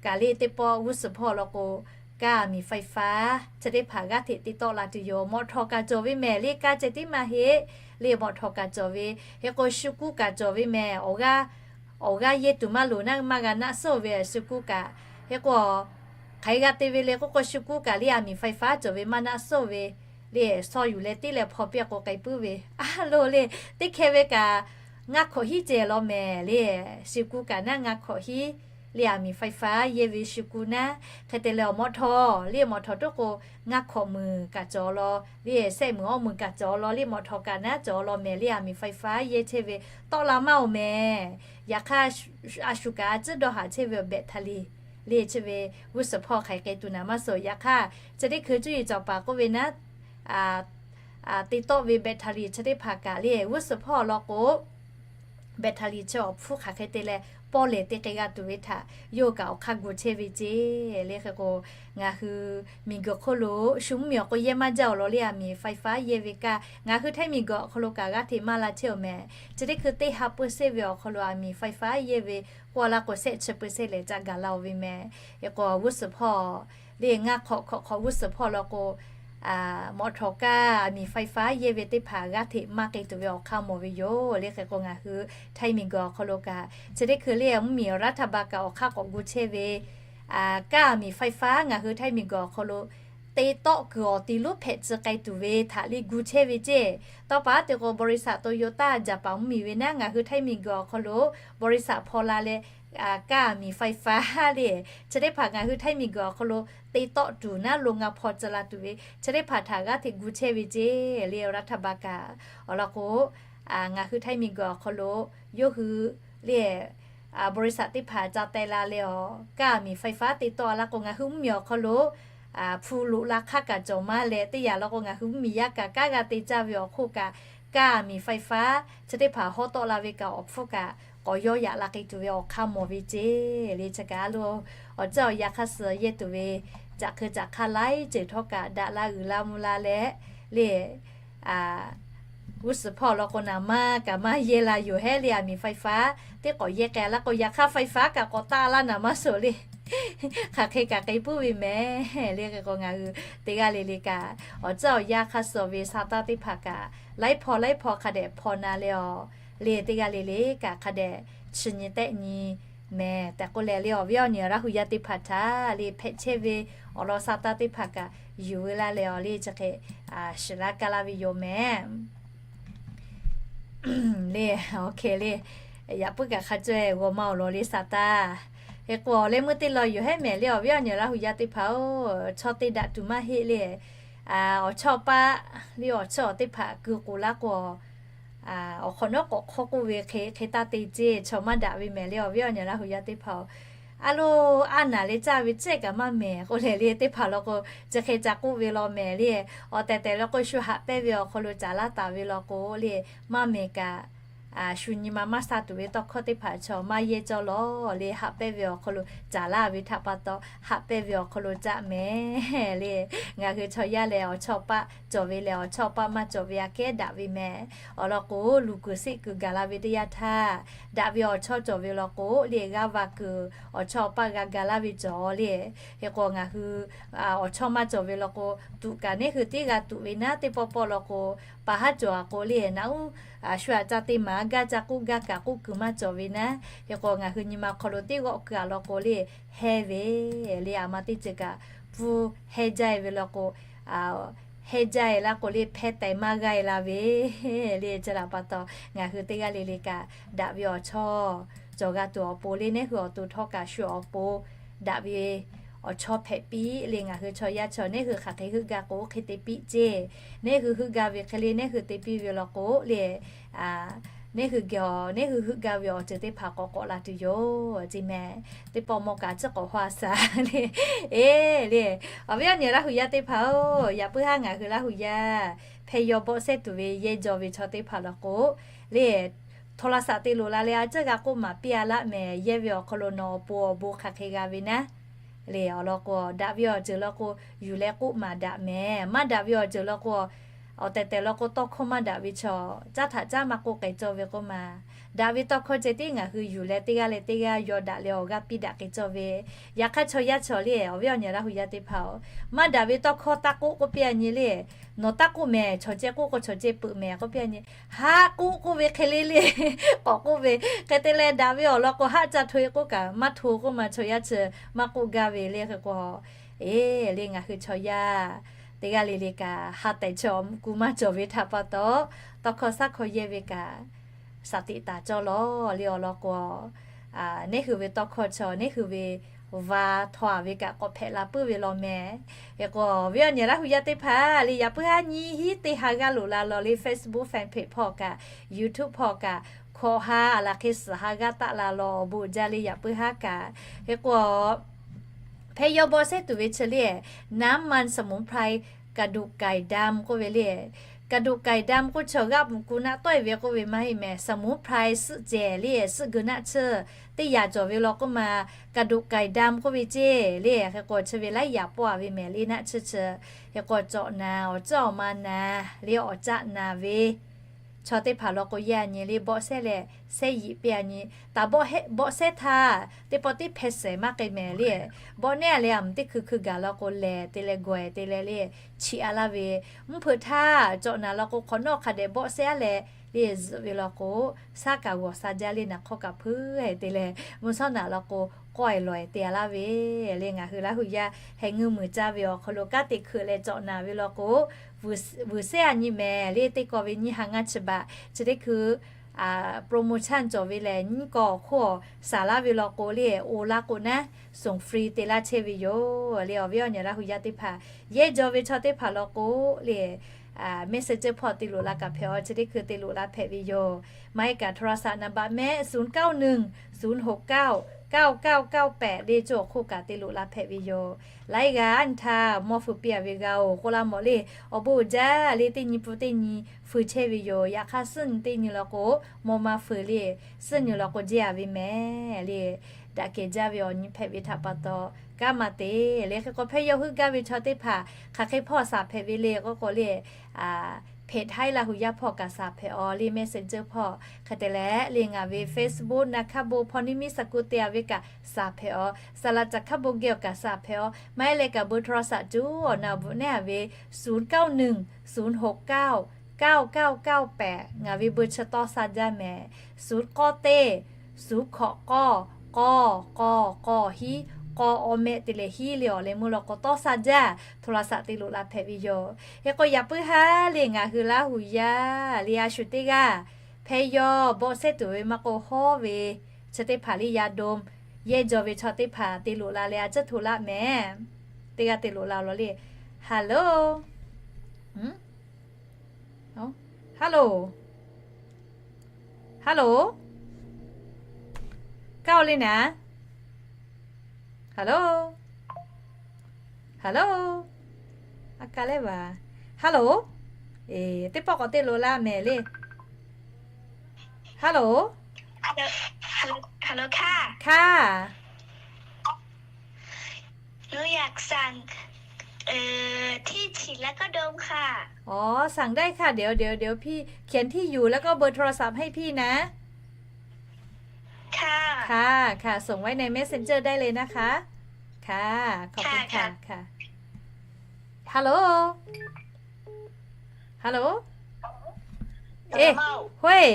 kaꞈ le teˇ pawˆ g'uˇ suhˍ hpawˇ law k'o, kaˇ อาหารไฟฟ้า chi teˇ hpaˍ g'aˇ hteꞈ te tawˆ la tuˬ yoˬ. Mawꞈ htawˍ kaꞈ cawˬ ve mehˍ le, kaˇ ceh tiˉ maˇ heˆ le, mawꞈ htawˍ kaꞈ cawˬ ve. Hk'e k'o shu kuˇ kaꞈ cawˬ ve mehˍ. Awˬ g'aˇ yehˇ tuˬ maˇ loˍ naˉ maˇ g'a naˆ suhˉ ve shu kuˇ kaꞈ. Hk'e k'o, hk'aˬ hk'e g'a te ve le k'oˆ k'o, shu kuˇ kaꞈ le อาหารไฟฟ้า cawˬ ve maˇ naˆ suhˉ ve le, shaw yuˬ leh tiˉ leh hpaw piˇ k'o k'ai puiˉ ve a lo le. Teˇ hkeh ve kaꞈ ngaˇ hk'awꞈ hiˉ ceh law mehˍ le. Shu kuˇ kaꞈ naˉ ngaˇ hk'awꞈ hiˉ le, อาหารไฟฟ้า yehˇ ve shu kuˇ naˉ. Hk'e te leh awˬ mawꞈ htawˍ le, mawꞈ htawˍ toˉ k'o ngaˇ hk'awꞈ meuˍ kaꞈ cawˬ law le, shehˆ meuˍ awˇ meuˍ kaꞈ cawˬ law le, mawꞈ htawˍ kaꞈ naˉ cawˬ law mehˍ le. อาหารไฟฟ้า yehˇ chehˇ ve tawˆ la maˇ oˬ mehˍ. Yaꞈ hk'aˇ, a shu kaꞈ a ciˉ dawˇ haꞈ chehˇ ve แบตเตอรี่ le chi ve g'uˇ suhˍ hpawˇ hk'aˬ hk'e tuˬ naˍ maˇ suhˍ. Yaꞈ hk'aˇ chi teˇ hkui cuˇ yiˍ cawˬ paˍ k'oˆ ve naˉ, te tawˆ ve แบตเตอรี่ chi teˇ hpaˍ kaꞈ le g'uˇ suhˍ hpawˇ law k'o, แบตเตอรี่ chi awˬ hpfuhˇ hk'aˬ hk'e te leh pawˇ lehˬ te k'ai g'a tuˬ ve htaꞈ yawˇ kaꞈ awˬ hk'aˇ gu chehˇ ve ceˇ le. Hk'e k'o, ngaˬ hui miˬguiˬ hk'oˆ lo shu mvuhˇmiˬ awˬ k'o yehˇ maˇ jaˇ awˬ lawn le, อาหารไฟฟ้า yehˇ ve kaˇ ngaˬ hui Htaiˇ miˬguiˬ awˬ hk'aw lo kaꞈ g'aˇ hteꞈ maˇ la chehˇ oˬ mehˍ. Chi teˇ hkui teˇ ha เปอร์เซ็นต์ ve awˬ hk'aw lo อาหารไฟฟ้า yehˇ ve k'oˆ laˇ k'o, shehˆ chi เปอร์เซ็นต์ lehˬ ca gaˬ la oˬ ve mehˍ. Hk'e k'o g'uˇ suhˍ hpawˇ le ngaˇ hk'awꞈ hk'awꞈ hk'awꞈ g'uˇ suhˍ hpawˇ law k'o, mawꞈ htawˍ kaˇ อาหารไฟฟ้า yehˇ ve teˇ hpaˍ g'aˇ hteꞈ maˇ k'ai tuˬ ve awˬ hk'aˇ mawˬ ve yoˬ le. Hk'e k'o ngaˬ hui Htaiˇ miˬguiˬ awˬ hk'aw lo kaꞈ chi teˇ hkui le mvuhˇmiˬ รัฐบาล kaꞈ awˬ hk'aˇ k'awꞈ gu chehˇ ve kaˇ อาหารไฟฟ้า ngaˬ hui Htaiˇ miˬguiˬ awˬ hk'aw lo te tawˆ kuiˬ awˬ ti lonˉ hpehꞈ tcuh k'ai tuˬ ve htaꞈ le gu chehˇ ve ceˇ. Tawˇ pa te k'o, บริษัท Toyota Japan mvuhˇmiˬ ve naˉ ngaˬ hui Htaiˇ miˬguiˬ awˬ hk'aw lo บริษัท hpaw la leh, kaˇ อาหารไฟฟ้า le chi teˇ hpaˍ ngaˬ hui Htaiˇ miˬguiˬ awˬ hk'aw lo te tawˆ tuˬ naˉ lo ngaˇ hpaw tcuh la tuˬ ve chi teˇ hpaˍ htaꞈ g'aˇ hteꞈ gu chehˇ ve ceˇ le. รัฐบาล kaꞈ awˬ lawn k'o, ngaˬ hui Htaiˇ miˬguiˬ awˬ hk'aw lo yawˇ hui le บริษัท teˇ hpaˍ ca teh la leh awˬ kaˇ อาหารไฟฟ้า te tawˆ a laˇ k'o, ngaˬ hui mvuhˇmiˬ awˬ hk'aw lo hpu loꞈ la hk'aˇ kaꞈ cawˬ maˇ leh, teˇ yanˇ law k'o ngaˬ hui mvuhˇmiˬ yaˇ kaꞈ kanˉ g'a te caˇ ve awˬ hk'oˆ kaꞈ, kaˇ อาหารไฟฟ้า chi teˇ hpaˍ hawˉ tawˆ la ve kaꞈ awˬ hpfuhˇ kaꞈ k'awꞈ yawˇ yaꞈ la k'ai tuˬ ve awˬ hk'aˇ mawˬ ve ceˇ le. Chi kaꞈ a lo awˬ ceuˬ awˬ yanˇ hk'aˇ suh yehˇ tuˬ ve, caꞈ hk'e caꞈ hk'aˇ laiˉ ceuˬ htawˇ kaꞈ daꞈ la uiˍ la mvuh la leh le, g'uˇ suhˍ hpawˇ law k'o naˍ maˇ kaꞈ maˇ yehˇ la yoˬ hehˉ le. อาหารไฟฟ้า teˇ k'awꞈ yehˇ k'ai laˇ k'o, yaꞈ hk'aˇ ไฟฟ้า kaꞈ k'awꞈ taˆ laˇ naˍ maˇ suhˍ le. hk'aˬ hk'e kaꞈ k'ai puiˉ ve mehˍ le. Hk'e k'o ngaˬ hui teˇ g'aˇ le le kaꞈ awˬ tcuhˉ awˬ yanˇ hk'a suh ve sa taˇ teˇ hpaˍ kaꞈ laiˉ hpaw laiˉ hpaw hk'a dehꞈ hpaw na leh awˬ le teˇ g'aˇ le le kaꞈ hk'a dehꞈ chi nyi tehˆ nyi mehˍ tehꞈ k'oˆ leh le awˬ viˉ awˬ nyi Laˇ hu yaˇ teˇ hpaˍ htaꞈ le hpehꞈ chehˇ ve awˬ lawn sa taˇ teˇ hpaˍ kaꞈ yuˬ ve laˇ leh awˬ le chi hk'e shiˍ laˇ kaˇ laˇ ve yoˬ mehˍ le. Awˬ hk'e le, yaꞈ puiˉ kaꞈ hk'a caweh g'aw maˇ awˬ lawn le sa taˇ. Hk'e k'o awˬ leh meuˇ teˇ law yoˬ hehˉ mehˍ le awˬ viˉ awˬ nyi Laˇ hu yaˇ teˇ hpaˍ-oˬ, chaw te daꞈ tuˬ maˇ heˆ le. Awˬ chawˇ paˆ le awˬ chawˇ teˇ hpaˍ keu k'oˍ laˇ k'o, awˬ hk'awꞈ nawˉ k'awꞈ hk'awˇ k'oˆ ve hk'e hk'e taˇ te ceˇ, chaw maˇ daꞈ ve mehˍ le awˬ viˉ awˬ nyi Laˇ hu yaˇ teˇ hpaˍ-oˬ. A lo, a naˍ leh caˇ ve cehˇ kaꞈ maˇ mehˍ k'oˆ leh le teˇ hpaˍ law k'o, chi hk'e ca k'oˆ ve law mehˍ le. Awˬ tehˬ tehˬ law k'o shu haꞈ pehnˇ ve awˬ hk'aw lo caˍ laˇ taˍ ve law k'o le, maˇ mehˍ kaꞈ shu nyi ma maˇ sha tuˬ ve tawˇ hkawˇ teˇ hpaˍ chaw maˇ yehˇ cawˇ lawˬ le, haꞈ pehnˇ ve awˬ hk'aw lo caˍ laˇ ve htaꞈ pa taw, haꞈ pehnˇ ve awˬ hk'aw lo caˆ mehˍ le. Ngaˬ hui chaw yaˇ lehˬ awˬ chawˇ paˆ cawˬ ve lehˬ, awˬ chawˇ paˆ maˇ cawˬ ve aꞈ kehˉ daꞈ ve mehˍ. Awˬ lawn k'o, luˬ kuiˬ seˆ kuiˬ gaˬ la ve teˇ yanˇ htaˇ, daꞈ ve awˬ chawˇ cawˬ ve law k'o le, g'aˇ va kuiˬ awˬ chawˇ paˆ g'a ga laˇ ve cawˬ le. Hk'e k'o ngaˬ hui awˬ chawˇ maˇ cawˬ ve law k'o, tuꞈ kaꞈ neˉ hui tiˉ g'a tuꞈ ve naˉ, teˇ pawˆ pawˆ law k'o, paˍ haˉ cawˬ a k'o le, naˉ uˉ shu aꞈ ca te maˍ gaˇ, ca k'oˆ gaˇ kaꞈ k'oˆ kuiˬ maˇ cawˬ ve naˉ. Hk'e k'o ngaˬ hui nyi ma hk'aw lo teˇ g'awˆ keu a law k'o le, hehˇ ve le, aˬ ma teˇ ceuˬ kaꞈ pfuhˇ hehˇ jaˇ e ve law k'o, hehˇ jaˇ e laˇ k'o le, hpehˇ teh maˇ g'aˇ e la ve le. Chi htaꞈ pa taw ngaˬ hui teˇ g'aˇ le le kaꞈ daꞈ ve awˬ chawˇ cawˬ g'a tuˬ awˬ pon le, neˉ hui awˬ to htawˇ kaꞈ shu awˬ pon daꞈ ve awˬ chawˇ hpehꞈ piˇ le. Ngaˬ hui chaw yaˇ chaw neˉ hui hk'aˬ hk'e heuˆ gaˇ k'o, oˇ hk'e te piˇ ceˇ. Neˉ hui heuˆ gaˇ ve hk'e le, neˉ hui te piˇ ve law k'o le, neˉ hui geh awˬ, neˉ hui heuˆ gaˇ ve awˬ ceuˬ teˇ hpaˍ k'awꞈ k'awꞈ la tuˬ yoˬ ceˇ mehˍ. Teˇ pawˆ mawˇ kaꞈ ciˉ k'awꞈ hawˇ a shaˍ le. Eˬ le, awˬ viˉ awˬ nyi Laˇ hu yaˇ teˇ hpaˍ-oˬ, yaꞈ puiˉ haˉ ngaˬ hui Laˇ hu yaˇ hpehˇ yaw bawˆ sehˉ tuˬ ve yehˇ jaw ve chaw teˇ hpaˍ law k'o le, htaw la saꞈ te loˍ la leh a ciˉ g'a k'oˆ maˍ piˇ a laˆ mehˍ. Yehˇ ve awˬ hk'aw lo nawˬ awˬ pon awˬ bon hk'aˬ hk'e g'a ve naˉ le. Awˬ lawn k'o, daꞈ ve awˬ ceuˬ law k'o yuˬ leh k'oˆ maˍ daꞈ mehˍ. Maˇ daꞈ ve awˬ ceuˬ law k'o, awˬ tehˬ tehˬ law k'o tawˇ hkawˇ maˇ daꞈ ve chaw, caˉ htaꞈ caˉ maˇ k'oˆ k'ai cawˇ ve k'oˆ ma. Daꞈ ve tawˇ hkawˇ ceh tiˉ ngaˬ hui yuˬ leh teˇ g'aˇ leh teˇ g'aˇ yaw daꞈ leh awˬ g'aˇ piˇ daꞈ k'ai cawˇ ve. Yaꞈ hk'aˇ chaw yaˇ chaw le, awˬ viˉ awˬ nyi Laˇ hu yaˇ teˇ hpaˍ-oˬ, maˇ daꞈ ve tawˇ hkawˇ taˇ k'oˆ k'oˆ piˇ a nyi le. Nawˬ taˇ k'oˆ mehˍ, chaw ceh k'oˆ k'o chaw ceh peuˬ mehˍ k'oˆ piˇ a nyi. Haˆ k'oˆ k'oˆ ve hk'e le le k'awꞈ k'oˆ ve. Hk'e te leh daꞈ ve awˬ lawn k'o, haˆ ca hto e k'oˆ kaꞈ maˇ hto k'oˆ ma, chaw yaˇ chi maˇ k'oˆ gaˇ ve le. Hk'e k'o, eˬ le, ngaˬ hui chaw yaˇ teˇ g'aˇ le le kaꞈ ha tehˬ chaw ku maˇ cawˬ ve htaꞈ pa taw, tawˇ hkawˇ shaˉ hkawˇ yehˇ ve kaꞈ shaˍ tiꞈ taˍ cawˇ lawˬ le. Awˬ lawn k'o, neˉ hui ve tawˇ hkawˇ chaw neˉ hui ve va htaw a ve kaꞈ k'awꞈ hpehꞈ la puiˉ ve law mehˍ. Hk'e k'o, awˬ viˉ awˬ nyi Laˇ hu yaˇ teˇ hpaˍ le, yaꞈ puiˉ haˉ nyiˇ hinˉ teˇ ha g'aˇ loꞈ la lawˬ le, Facebook fan page hpawˇ kaꞈ, YouTube hpawˇ kaꞈ, hkawꞈ ha a laˬ hk'e suhˍ ha g'aˇ taˆ la lawˬ awˬ bon jaˇ le, yaꞈ puiˉ haˉ kaꞈ. Hk'e k'o, hpehˇ yaw bawˆ sehˉ tuˬ ve chi le, น้ำมันสมุนไพร กระดูกไก่ดำ k'oˆ ve le. กระดูกไก่ดำ k'oˆ chi g'aˆ mvuhꞈ ku naˆ tawˆ e ve k'oˆ ve maˇ heˆ mehˍ. สมุนไพร suhˆ cehˬ le, suhˆ geu naˆ chi teˇ yanˇ cawˬ ve law k'oˆ ma, กระดูกไก่ดำ k'oˆ ve ceˇ le. Hk'e k'o chi ve laiˉ yaꞈ pawˆ a ve mehˍ le naˆ chi chi. Hk'e k'o cawꞈ naˍ, awˬ cawˇ awˬ ma naˍ le, awˬ caˆ naˍ ve chaw teˇ hpaˍ law k'o, yehˇ a nyi le bawˆ sehˉ leh sehˉ yiꞈ piˇ a nyi. Taˍ bawˆ sehˉ htaˇ teˇ pawˆ tiˉ hpeh shehˍ maˇ k'ai mehˍ le. Bawˆ nehˉ a leh a meuˍ teˇ hkui hkui gaˬ law k'o lehˬ te leh gawˬ e te leh le, chiꞈ a laˇ ve. Mvuhˇ hpeuꞈ htaˇ cawꞈ naˍ law k'o, hk'awꞈ nawˉ hk'a dehꞈ bawˆ sehˉ a leh le zuhꞈ ve law k'o, shaˉ kaꞈ g'awˬ sha jaˇ le, naˍ hk'awˇ kaꞈ hpeuˉ e te leh, mvuhˇ shawˉ naˍ law k'o, kawˆ e lawˬ e te a laˇ ve le. Ngaˬ hui Laˇ hu yaˇ heh ngeuˇ muiˬ caˇ ve awˬ hk'aw lo kanˉ te hkeuꞈ leh cawꞈ naˍ ve law k'o, vuiˬ sehˉ a nyi mehˍ le. Teˇ kaw ve nyiˇ ha ngaˇ chi baꞈ chi teˇ hkui promotion cawˬ ve lehˬ, nyiˇ kaw awˬ hk'oˆ awˬ shaˍ laˇ ve law k'o le, oˇ laˇ k'o naˉ, ส่งฟรี te laˇ chehˇ ve yoˬ le. Awˬ viˉ awˬ nyi Laˇ hu yaˇ teˇ hpaˍ, yehˇ jaw ve chaw teˇ hpaˍ law k'o le, message hpawˇ te loꞈ la kaꞈ hpehꞈ a, chi teˇ hkui te loꞈ la hpehꞈ ve yoˬ. Maˇ heˆ kaꞈ โทรศัพท์ naˍ baꞈ mehˆ ศูนย์เก้าหนึ่ง ศูนย์หกเก้า เก้าเก้าเก้าแปด le, cawˬ awˬ hk'oˆ kaꞈ te loꞈ la hpehꞈ ve yoˬ. Laiˉ g'aˇ nyi htaˇ mawˇ feu piˇ a ve g'a oˬ k'oˆ laˇ mawˬ le. Awˬ bon uiˍ jaˇ le, teˇ nyi pun teˇ nyi feu chehˇ ve yoˬ. Yaꞈ hk'aˇ suhˉ nyi teˇ nyi law k'o, mawˇ maˇ feu le, suhˉ nyi law k'o jehˇ a ve mehˍ le. Daꞈ kehˬ jaˇ ve awˬ nyi hpehꞈ ve htaꞈ pa taw, kanˉ maˇ te le. Hk'e k'o hpehˇ yaw heuˆ gaˇ ve chaw teˇ hpaˍ hk'aˬ hk'e hpawˇ shaˍ hpehꞈ ve le k'oˆ k'o le, hpehꞈ htaˇ Laˇ hu yaˇ hpawˇ kaꞈ shaˍ hpehꞈ-aw le, Messenger hpawˇ hk'e te leh le ngaˬ ve Facebook naˬ hk'a bon hpaw niˇ miˇ saˍ kuˬ te-a ve kaꞈ shaˍ hpehꞈ-aw. Saˍ laꞈ caˬ hk'a bon geh awˬ kaꞈ shaˍ hpehꞈ-aw. Maˇ heˆ leh kaꞈ เบอร์โทรศัพท์ cuˬ awˬ na bvuhꞈ nehˉ-a ve ศูนย์เก้าหนึ่ง ศูนย์หกเก้า เก้าเก้าเก้าแปด ngaˬ ve เบอร์ chi tawˇ sha jaˇ mehˍ. ศูนย์เก้าเจ็ด ศูนย์เก้าเก้า เก้าเก้าเก้า hiˉ กอ อแมะ te leh hiˉ le awˬ leh meuˇ law k'o tawˇ sha jaˇ โทรศัพท์ te loꞈ la hpehꞈ ve yoˬ. Hk'e k'o yaꞈ puiˉ haˉ le ngaˬ hui Laˇ hu yaˇ le a shu teˇ g'aˇ hpehꞈ yaw bawˆ sehˉ tuˬ ve maˇ k'o hawˉ ve chi teˇ hpaˍ le ya dom yehˇ jaw ve chaw teˇ hpaˍ te loꞈ la leh a ciˉ hto laˇ mehˍ. Teˇ g'aˇ te loꞈ la law le. Hello, hello, hello, kaˇ-o le naˍ. Hello, hello, a kaˇ leh va. Hello, teˇ pawˆ k'awꞈ te loꞈ la mehˍ le. Hello, hello, hello ค่ะ ค่ะ หนูอยากสั่ง เอ่อ ที่ฉีดแล้วก็ดมค่ะ อ๋อ สั่งได้ค่ะ เดี๋ยว เดี๋ยว เดี๋ยวพี่เขียนที่อยู่แล้วก็เบอร์โทรศัพท์ให้พี่นะ ค่ะ ค่ะ ค่ะ ส่งไว้ใน Messenger ได้เลยนะคะ ค่ะ ขอบคุณค่ะ ค่ะ ค่ะ ค่ะ Hello, hello, เอ๊ะ เฮ้ย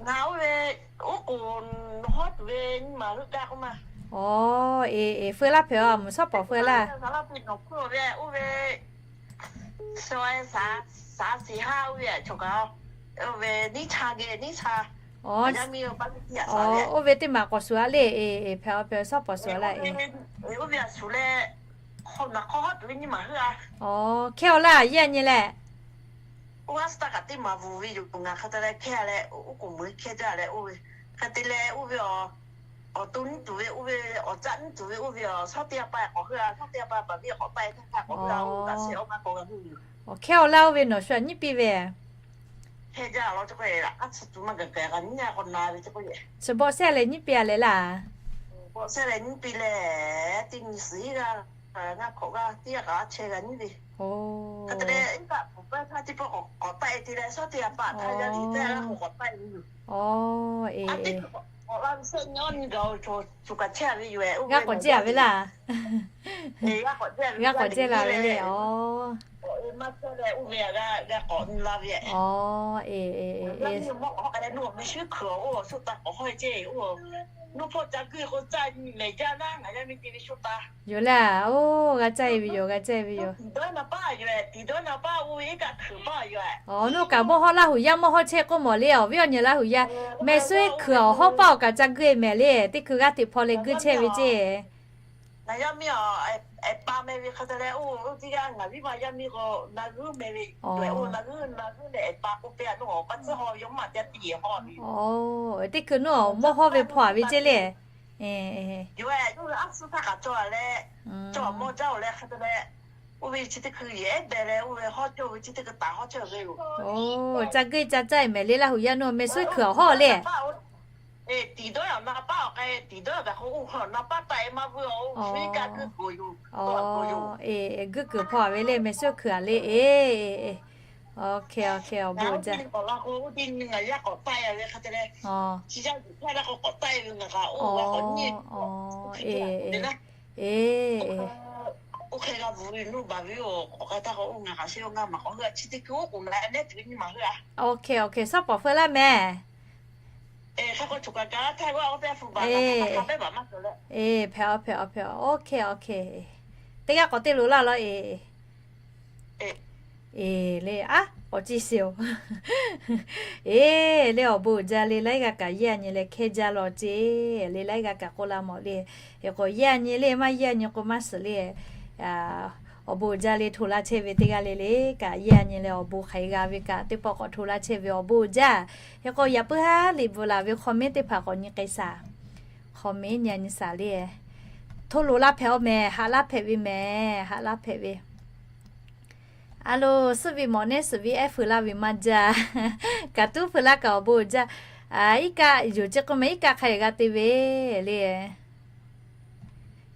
Ngaˬ oˇ ve oˉ k'oˍ hawˉ tuˬ ve nyi ma heuˆ gaˇ k'oˆ ma. Aw, eˬ, eˬ, feu laˇ hpehꞈ-aw, mvuhˇ shawˉ pawˍ feu laˇ. Oˇ ve, oˇ ve, ซอยสาม สี่ห้า oˇ ve a choˬ kaꞈ, oˇ ve niˇ cha geh niˇ cha. Aw, oˇ ve teˇ maˬ k'awꞈ shuˍ-a le, eˬ, eˬ, hpehꞈ-aw, hpehꞈ-aw, shawˉ pawˍ shuˍ-a laˇ. Oˇ ve a shuˍ leh, hk'awꞈ naˬ hk'aw hawˉ tuˬ ve nyi ma heuˆ-a. Aw, hkehˇ-aw laˇ, yaˇ nyi leh. Oˇ g'aˇ suh taˇ kaꞈ teˇ maˬ bvuhˬ ve yoˬ. Ngaˬ hk'e te leh hkehˇ-a leh, oˉ k'oˍ meuꞈ hkehˇ jaˇ leh oˇ ve, hk'e te leh oˇ ve, awˬ to nyiˇ tuˬ ve oˇ ve, awˬ caˆ nyiˇ tuˬ ve oˇ ve, shawˉ teˇ g'aˇ pa k'awꞈ heuˆ-a, shawˉ teˇ g'aˇ pa baˬ viˉ k'awꞈ taˆ-e htaˇ htaˇ kawꞈ heuˆ-a, oˇ g'aˇ shehˍ awˇ maˇ k'awꞈ g'a nuˇ yoˬ. Aw, hkehˇ-aw laˇ, oˇ ve nawˬ shu-a nyiˇ piˇ ve. Hkehˇ jaˇ law, chi k'o-e, a tsuhˇ tuˬ maˇ gaˬ gaˬ kaꞈ nyiˇ g'aˇ k'awꞈ na ve chi k'o-e. Chi bawˆ sehˉ leh nyiˇ piˇ-a leh laˇ. Bawˆ sehˉ leh nyiˇ piˇ leh, teˇ nyi suhˍ g'aˇ, ngaˇ hk'awꞈ g'aˇ teˇ g'aˇ kaꞈ a chehˇ g'a nyiˇ ve. Hk'e te leh, iˉ kaˆ pfuhˍ pehˇ htaˇ teˇ pawˆ k'awꞈ taˆ-e te leh, shawˉ teˇ g'aˇ pa htaˇ yaˇ liꞈ htaˇ g'a k'o k'awꞈ taˆ-e ve yoˬ. Aw, eˬ, a teˇ hkui k'awꞈ la ve shehˆ nyi awˇ nyi gaˬ-oˬ, choˬ kaꞈ chehˇ-a ve yoˬ-e, oˇ ve g'a k'awꞈ jehˇ-a ve laˇ. G'a k'awꞈ jehˇ la ve le. Aw, maˇ chehˇ leh oˇ ve g'a k'awꞈ la ve. Aw, eˬ, eˬ, eˬ, eˬ, mehˍ shuˉ hkui-a, oˇ shu taˇ k'awꞈ hawˉ-e ceˇ, oˇ, nuˇ hpawˇ ca guˇ k'o caˇ nyi mehˍ jaˇ naˉ, ngaˬ yaˇ miˇ te ve shu taˇ. Yoˬ laˇ, oˇ, g'a caˇ-e ve yoˬ, g'a caˇ-e ve yoˬ. Tiˍ dawˇ na paˇ yoˬ-e, tiˍ dawˇ na paˇ oˇ ve iˉ kaˆ hkui paˇ yoˬ-e. Aw, nuˇ kaꞈ mawˇ hawˉ, Laˇ hu yaˇ mawˇ hawˉ chehˇ k'oˆ mawˬ le, awˬ viˉ awˬ nyi Laˇ hu yaˇ mehˍ shuˉ hkui-a, awˬ hawˉ paˇ awˬ kaꞈ ca guˇ-e mehˍ le, teˇ hkui g'aˇ hteꞈ hpaw leh guˇ chehˇ ve ceˇ. Ngaˬ yaˇ miˇ-a, ehˍ pa meh ve hk'e te leh, oˇ, oˇ teˇ g'aˇ ngaˬ viˉ ma yaˇ miˇ k'o, na g'uˇ meh ve, oˇ, na g'uˇ, na g'uˇ leh ehˍ pa k'oˆ piˇ-a, nawˬ awˬ pa tcuhˉ haw ve yaˇ maˇ te tiˉ yehˬ hawˉ ve. Oˇ, teˇ hkui nuˇ-a, mawˇ hawˉ ve hpaw-a ve ceˇ le. Yoˬ-e, yawˇ hui a suh htaˇ kaꞈ cawˬ-a leh, cawˬ mawˇ jaˇ-oˬ leh hk'e te leh, oˇ ve chi teˇ hkui yehˬ ehˉ beh leh, oˇ ve hawˉ cawˇ ve chi teˇ hkui taˍ hawˉ cawˇ ve yoˬ. Oˇ, ca guˇ ca caˇ-e mehˍ le, Laˇ hu yaˇ nuˇ mehˍ shuˉ hkui-a hawˉ le. Tiˍ dawˇ-a na paˇ awˬ k'ai, tiˍ dawˇ-a gaˬ k'o, oˇ hk'aw na paˇ taˆ-e maˇ vuiˇ-a, oˇ shu iˉ kaˆ guˇ kuiˬ yoˬ. Eˬ, guˇ kuiˬ hpaw-a ve le, mehˍ shuˉ hkui-a le, eˬ, eˬ, eˬ. Awˬ hk'e, awˬ hk'e, awˬ bon jaˇ. Ngaˬ yaˇ k'awꞈ taˆ-e ve hk'e te leh, chi yaˇ yuˬ htaˇ laˇ k'o k'awꞈ taˆ-e ve ngaˬ kaꞈ oˇ g'a k'awꞈ nyi. Eˬ, eˬ, oˇ hk'e g'a bvuhˬ ve nuˇ baˬ ve-oˬ, k'awꞈ k'ai htaˇ k'o oˇ ngaˬ kaꞈ shehˍ oˇ ngaˇ maˬ k'awꞈ heuˆ-a, chi teˇ hkui oˉ k'oˍ la nehˉ tuˬ ve nyi ma heuˆ-a. Awˬ hk'e, awˬ hk'e, shawˉ pawˍ feu laˇ mehˍ. Eˬ, hk'e k'o choˬ kaꞈ kaꞈ htaˇ g'aˇ oˇ pehˇ hpu baˬ la hk'aˬ hk'aˬ pehˇ baˬ maˇ cawˬ leh. Eˬ, hpehꞈ-aw, hpehꞈ-aw, hpehꞈ-aw. Awˬ hk'e, awˬ hk'e. Teˇ g'aˇ k'awꞈ te loꞈ laˇ law eˬ. Eˬ, le, a, k'awꞈ ciˇ shiˍ-oˬ. Eˬ, le awˬ bon uiˍ jaˇ le, laiˉ g'aˇ kaꞈ yeˇ a nyi leh hkehˇ jaˇ law ceˇ le, laiˉ g'aˇ kaꞈ k'oˆ laˇ mawˬ le. Hk'e k'o yeˇ a nyi le, maˇ yeˇ a nyi k'o maˇ shiˍ le. Awˬ bon uiˍ jaˇ le, hto laˇ chehˇ ve teˇ g'aˇ le le kaꞈ yeˇ a nyi leh awˬ bon hk'aˬ hk'e g'a ve kaꞈ teˇ pawˆ k'awꞈ hto laˇ chehˇ ve awˬ bon uiˍ jaˇ. Hk'e k'o yaꞈ puiˉ haˉ liꞈ bvuhꞈ laˬ ve hk'awꞈ meˉ teˇ hpaˍ k'awꞈ nyi k'ai shaˍ. Hk'awꞈ meˉ nyi a nyi shaˍ le. Hto loꞈ laˇ hpehꞈ-aw mehˍ, haꞈ laˇ hpehꞈ ve mehˍ, haꞈ laˇ hpehꞈ ve. A lo, suhˆ ve mawꞈ nehˉ suhˍ ve ehˉ feu laˇ ve maˇ jaˇ. Kaꞈ tuˉ feu laˇ kaꞈ awˬ bon uiˍ jaˇ. Iˉ kaˆ yoˬ ceˇ k'oˆ meh, iˉ kaˆ hk'a g'a te ve le.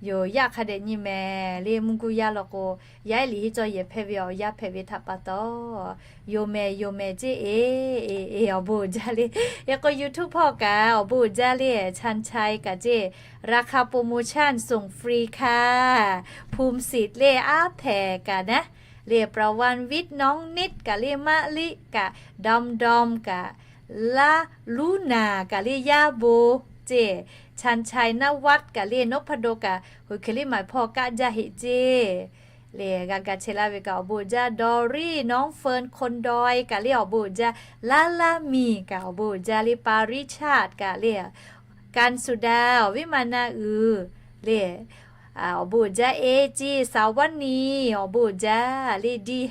Yoˬ, yaˇ hk'a dehꞈ nyi mehˍ le. Mvuhˇ guˇ yaˇ law k'o, yaˇ ehˉ liꞈ henˇ cawˇ yehˬ hpehˇ ve awˬ yaˇ hpehꞈ ve htaꞈ pa taw, yoˬ mehˍ, yoˬ mehˍ ceˇ, eˬ, eˬ, awˬ bon uiˍ jaˇ le. Yaꞈ k'o YouTube hpawˇ kaꞈ awˬ bon uiˍ jaˇ le. Chance Chai kaꞈ ceˇ, ราคาโปรโมชั่น ส่งฟรีค่ะ Phum Sit le, aˉ hpehꞈ kaꞈ naˉ le, ประวันวิทย์ น้องนิด kaꞈ le, Maˇ liˆ kaꞈ, Dawˇ dawˇ kaꞈ, Laˇ luˉ naˍ kaꞈ le, Yaˇ bon ceˇ, Chance Chai, Naˉ waˆ kaꞈ le, Noˉ hpaˇ do kaꞈ, Huiˍ hk'e liˇ maˬ hpawˇ kaˆ jaˇ heˆ ceˇ le. G'a ga chehˇ laˇ ve kaꞈ awˬ bon uiˍ jaˇ. Dawˇ riˉ, Nawˉ feu, Hkon dawˇ kaꞈ le, awˬ bon uiˍ jaˇ. Laˇ laˇ miˬ kaꞈ awˬ bon uiˍ jaˇ le. ปาริชาติ kaꞈ le, Kanˍ suˍ daˍ, awˬ viˉ ma na uiˍ le, awˬ bon uiˍ jaˇ. Eˇ ceˇ, สาวนี awˬ bon uiˍ jaˇ le. Dehˇ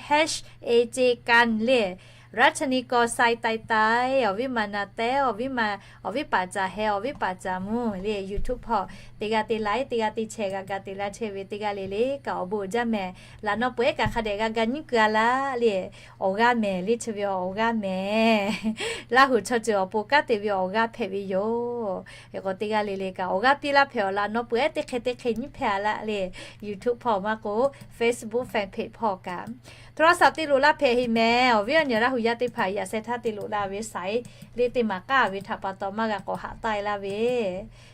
ceˇ, Kanˍ le, รัชนี kawˇ sai tai tai, awˬ viˉ ma na teh, awˬ viˉ ma, awˬ viˉ paˍ caˍ heh, awˬ viˉ paˍ caˍ mvuhˇ le. YouTube hpawˇ teˇ g'aˇ te like, teˇ g'aˇ te share g'a ga te laˇ chehˇ ve teˇ g'aˇ le le kaꞈ awˬ bon uiˍ jaˇ mehˍ. Laꞈ naw peuˬ ehˉ kaꞈ hk'a dehꞈ g'a ga nyiˉ keu a laˇ le. Awˬ g'aˇ mehˍ le, chi ve awˬ g'aˇ mehˍ. Laˇ huˍ chaw ceuˬ awˬ pon kanˉ te ve awˬ g'aˇ hpehꞈ ve yoˬ. Hk'e k'o teˇ g'aˇ le le kaꞈ awˬ g'aˇ piˇ laˇ hpehꞈ awˬ. Laꞈ naw peuˬ ehˉ teˇ hk'e teˇ hk'e nyiˉ hpehꞈ a laˇ le. YouTube hpawˇ maˇ k'o, Facebook fan page hpawˇ kaꞈ, โทรศัพท์ te loꞈ laˇ hpehꞈ heˆ mehˍ. Awˬ viˉ awˬ nyi Laˇ huˍ yaˇ teˇ hpaˍ yaꞈ sheh htaˇ te loꞈ la ve saiˉ le, teˇ maˬ k'aˇ ve htaꞈ pa taw maˇ g'a k'awꞈ haꞈ taˆ e laˇ ve.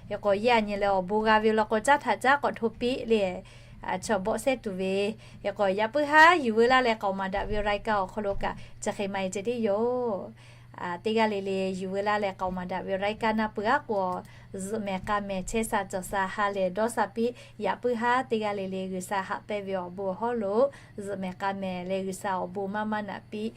Hk'e k'o yaˇ nyi leh awˬ bon g'a ve law k'o, caˉ htaꞈ caˉ k'awꞈ hto piˇ le. Chaw bawˆ sehˉ tuˬ ve. Hk'e k'o yaꞈ puiˉ haˉ yuˬ veu laˇ leh k'aoˍ maˍ daꞈ ve รายการ awˬ hk'aw lo kaꞈ chi hk'e maˇ heˆ ceh tiˉ yoˬ. Teˇ g'aˇ le le yuˬ veu laˇ leh k'aoˍ maˍ daꞈ ve รายการ na peuˬ aˉ k'o, zuhꞈ mehˍ k'a mehˍ chehˇ sha cawˬ sha ha lehˬ dawˇ sha piˇ. Yaꞈ puiˉ haˉ teˇ g'aˇ le le G'uiˬsha haꞈ pehnˇ ve awˬ bon awˬ hawˉ lo zuhꞈ mehˍ k'a mehˍ leh G'uiˬsha awˬ bon maˇ maˇ naꞈ piˇ